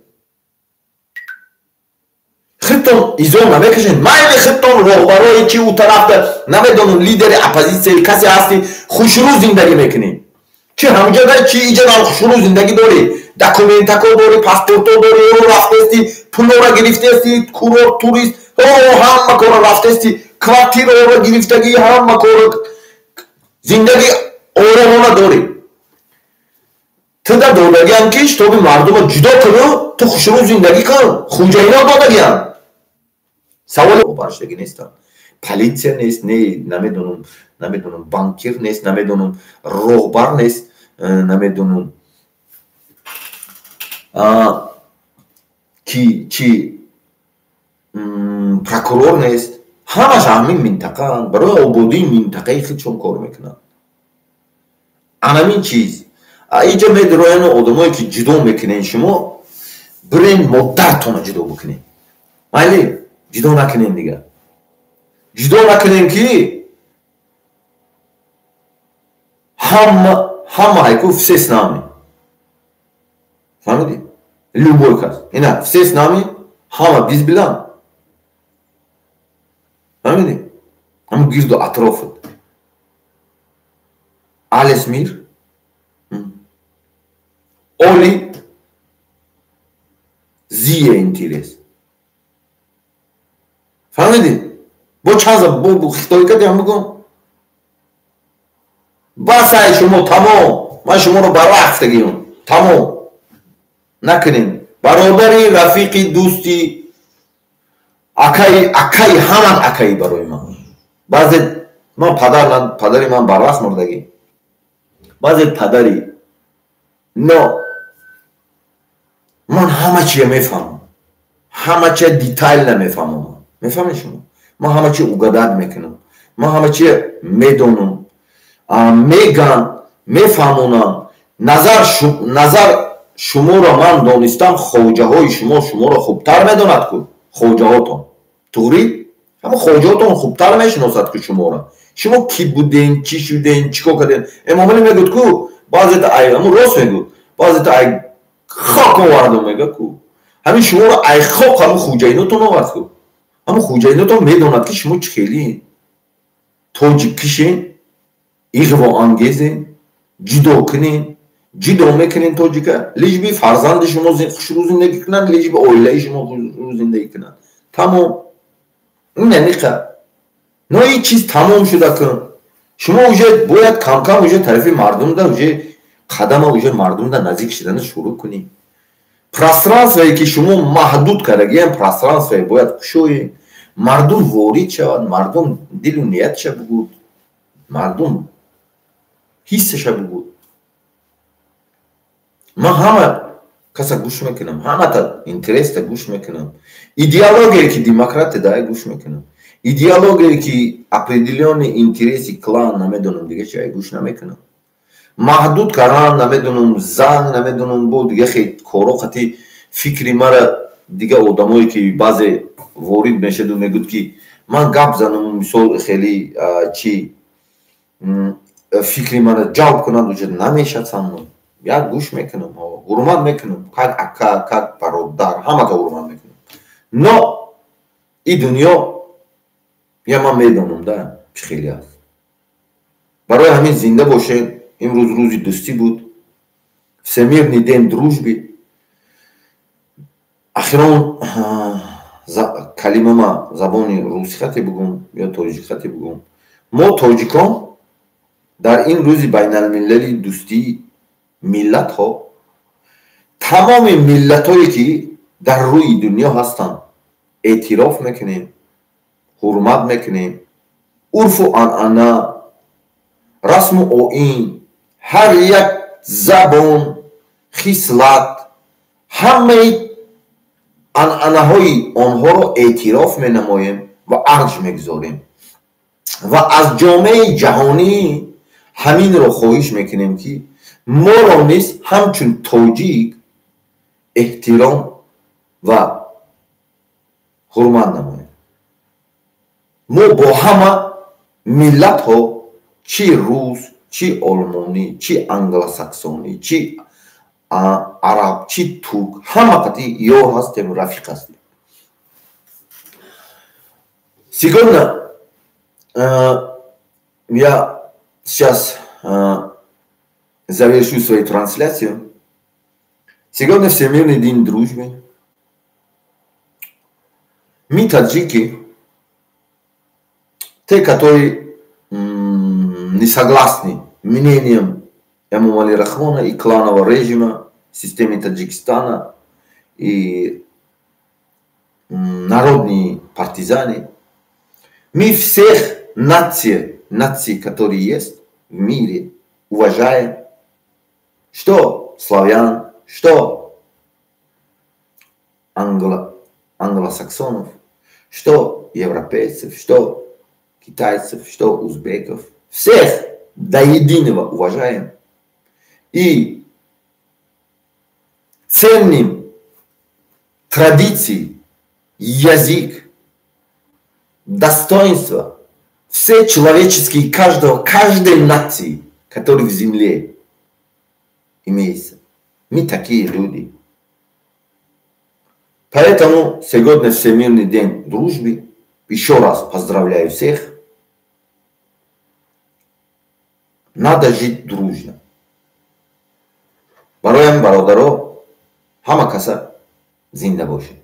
Худтон изо намекашед. Майли худтон роҳбарои чи ӯ тарафта намедонам лидери оппозитсияи касе ҳастӣ, хушрӯ зиндагӣ мекунӣ. Чи ҳамҷа да чи иҷа дар хушрӯ зиндагӣ дорӣ. Документако дорӣ, паспорто дорӣ, рафтести, пулора гирифтести, курорт, турист, ҳама кора рафтести, квартираро гирифтагӣ, ҳама кора зиндагӣ оромона дорӣ. Туда додагиам ки шитоби мардума ҷудо куну, ту хушрӯ зиндагӣ кун. Хуҷаино додагиам. Саволи баршудагӣ нестам. Полиция нест, не намедонам, намедонам, банкир нест, намедонам, роҳбар нест, намедонам ки чи прокурор нест. Ҳамаш ҳамин минтақаанд, барои ободии минтақаи худшон кор мекунанд. Анамин чиз. Иҷа медирояну одамое ки ҷудо мекунен шумо, бирен моддартона ҷудо бикунен. Майли, ҷудо накунен дигар. Ҷудо накунем ки ҳама ҳайку все с нами. Фаҳмидӣ? Любой кас. Ина все с нами, ҳама биз билан. Фаҳмидӣ? Ҳама гирду атрофат. Алес мир. Оли зие интерес. Фаҳмидӣ? Бо чанд за бо хитои кардем бигӯ. Басай шумо тамом. Ман шуморо барвақт гирам. Тамом. Накунем. Бародари, рафиқи, дӯсти, акаи, акаи ҳаман акаи барои ман. Баъзе ман падар, падари ман барвақт мурдагӣ. Баъзе падари но ман ҳама чия мефаҳмам. Ҳама чия детально мефаҳмам. Мефаҳмед шумо? Ман ҳама чия угадать мекунам. Ман ҳама чия медонам. Меган, мефаҳмонам. Назар шуморо ман донистам, хоҷаҳои шумо шуморо хубтар медонад ку. Хоҷаҳотон. Туғрӣ? Ҳама хоҷаҳотон хубтар мешиносад ку шуморо. Шумо ки буден, чӣ шуден, чӣ кор карден? Эмомалӣ мегӯяд ку, баъзета ай, ҳамун рост мегӯяд. Баъзета ай хок овардам мега ку. Ҳамин шуморо ай хок ҳамун хуҷаинотон овард ку. Ҳамун хуҷаинотон медонад ки шумо чӣ хелиен. Тоҷик кишен, иғвоангезен, ҷудо кунен, ҷудо мекунен тоҷика, лишь бы фарзанди шумо хушрӯ зиндагӣ кунанд, лишь бы оилаи шумо хушрӯ зиндагӣ кунанд. Тамом. Ин аниқа. Но ин чиз тамом шуда кун. Шумо уже бояд кам-кам уже тарафи мардумда уже қадама уже мардумда наздик шудана шурӯъ кунӣ. Пространствое ки шумо маҳдуд кардагиам, пространствое бояд кушоед. Мардум ворид шавад, мардум дилу ниятша бугӯд, мардум ҳиссаша бугӯд. Ман ҳама каса гӯш мекунам, ҳамата интереста гӯш мекунам. Идеологие ки демократия да гӯш мекунам. Идеологие ки определённый интереси клан намедонам дига чи гӯш намекунам. Маҳдуд кардан намедонам зан намедонам бо дига хел коро қати фикри мара дига одамое ки баъзе ворид мешаду мегӯд ки ман гап занам мисол хеле чи фикри мара ҷалб кунанд уҷа намешад самно. Як гӯш мекунам, ҳурмат мекунам, как ака, как бародар, ҳамата ҳурмат мекунам. Но и дунё я ман медонам да чӣ хеле аст. Барои ҳамин зинда бошед. Имрӯз рӯзи дӯстӣ буд. Всемирный день дружбы. Ахирон Калимама забони русӣ хате бугум ё тоҷик хате бугум. Мо тоҷикон дар ин рӯзи байналмилалии дӯстии миллатҳо тамоми миллатҳое ки дар рӯи дунё ҳастанд эътироф мекунем, ҳурмат мекунем, урфу анъана, расму оин, ҳар як забон, хислат, ҳамаи анъанаҳои онҳоро эътироф менамоем ва арҷ мегузорем ва аз ҷомеаи ҷаҳонӣ ҳаминро хоҳиш мекунем, ки моро низ ҳамчун тоҷик эҳтиром ва ҳурмат намоем. Мо бо ҳама миллатҳо, чи рус, чи олмонӣ, чи англосаксонӣ, чи араб, чи турк, ҳама қатъи ёр ҳастем, рафиқ ҳастем. Сегодня я сейчас завершу свою трансляцию. Сегодня Всемирный день дружбы. Мы, таджики, те, которые не согласны мнением Эмомали Рахмона и кланового режима, системы Таджикистана и народные партизаны, мы всех наций, которые есть в мире, уважаем, что славян, что англосаксонов, что европейцев, что китайцев, что узбеков, всех до единого уважаем и ценим традиции, язык, достоинство, все человеческие каждой нации, которая в земле имеется. Мы такие люди. Поэтому сегодня Всемирный день дружбы. Еще раз поздравляю всех. Надо жить дружно. Бароям бародаро, ҳама каса зинда бошед.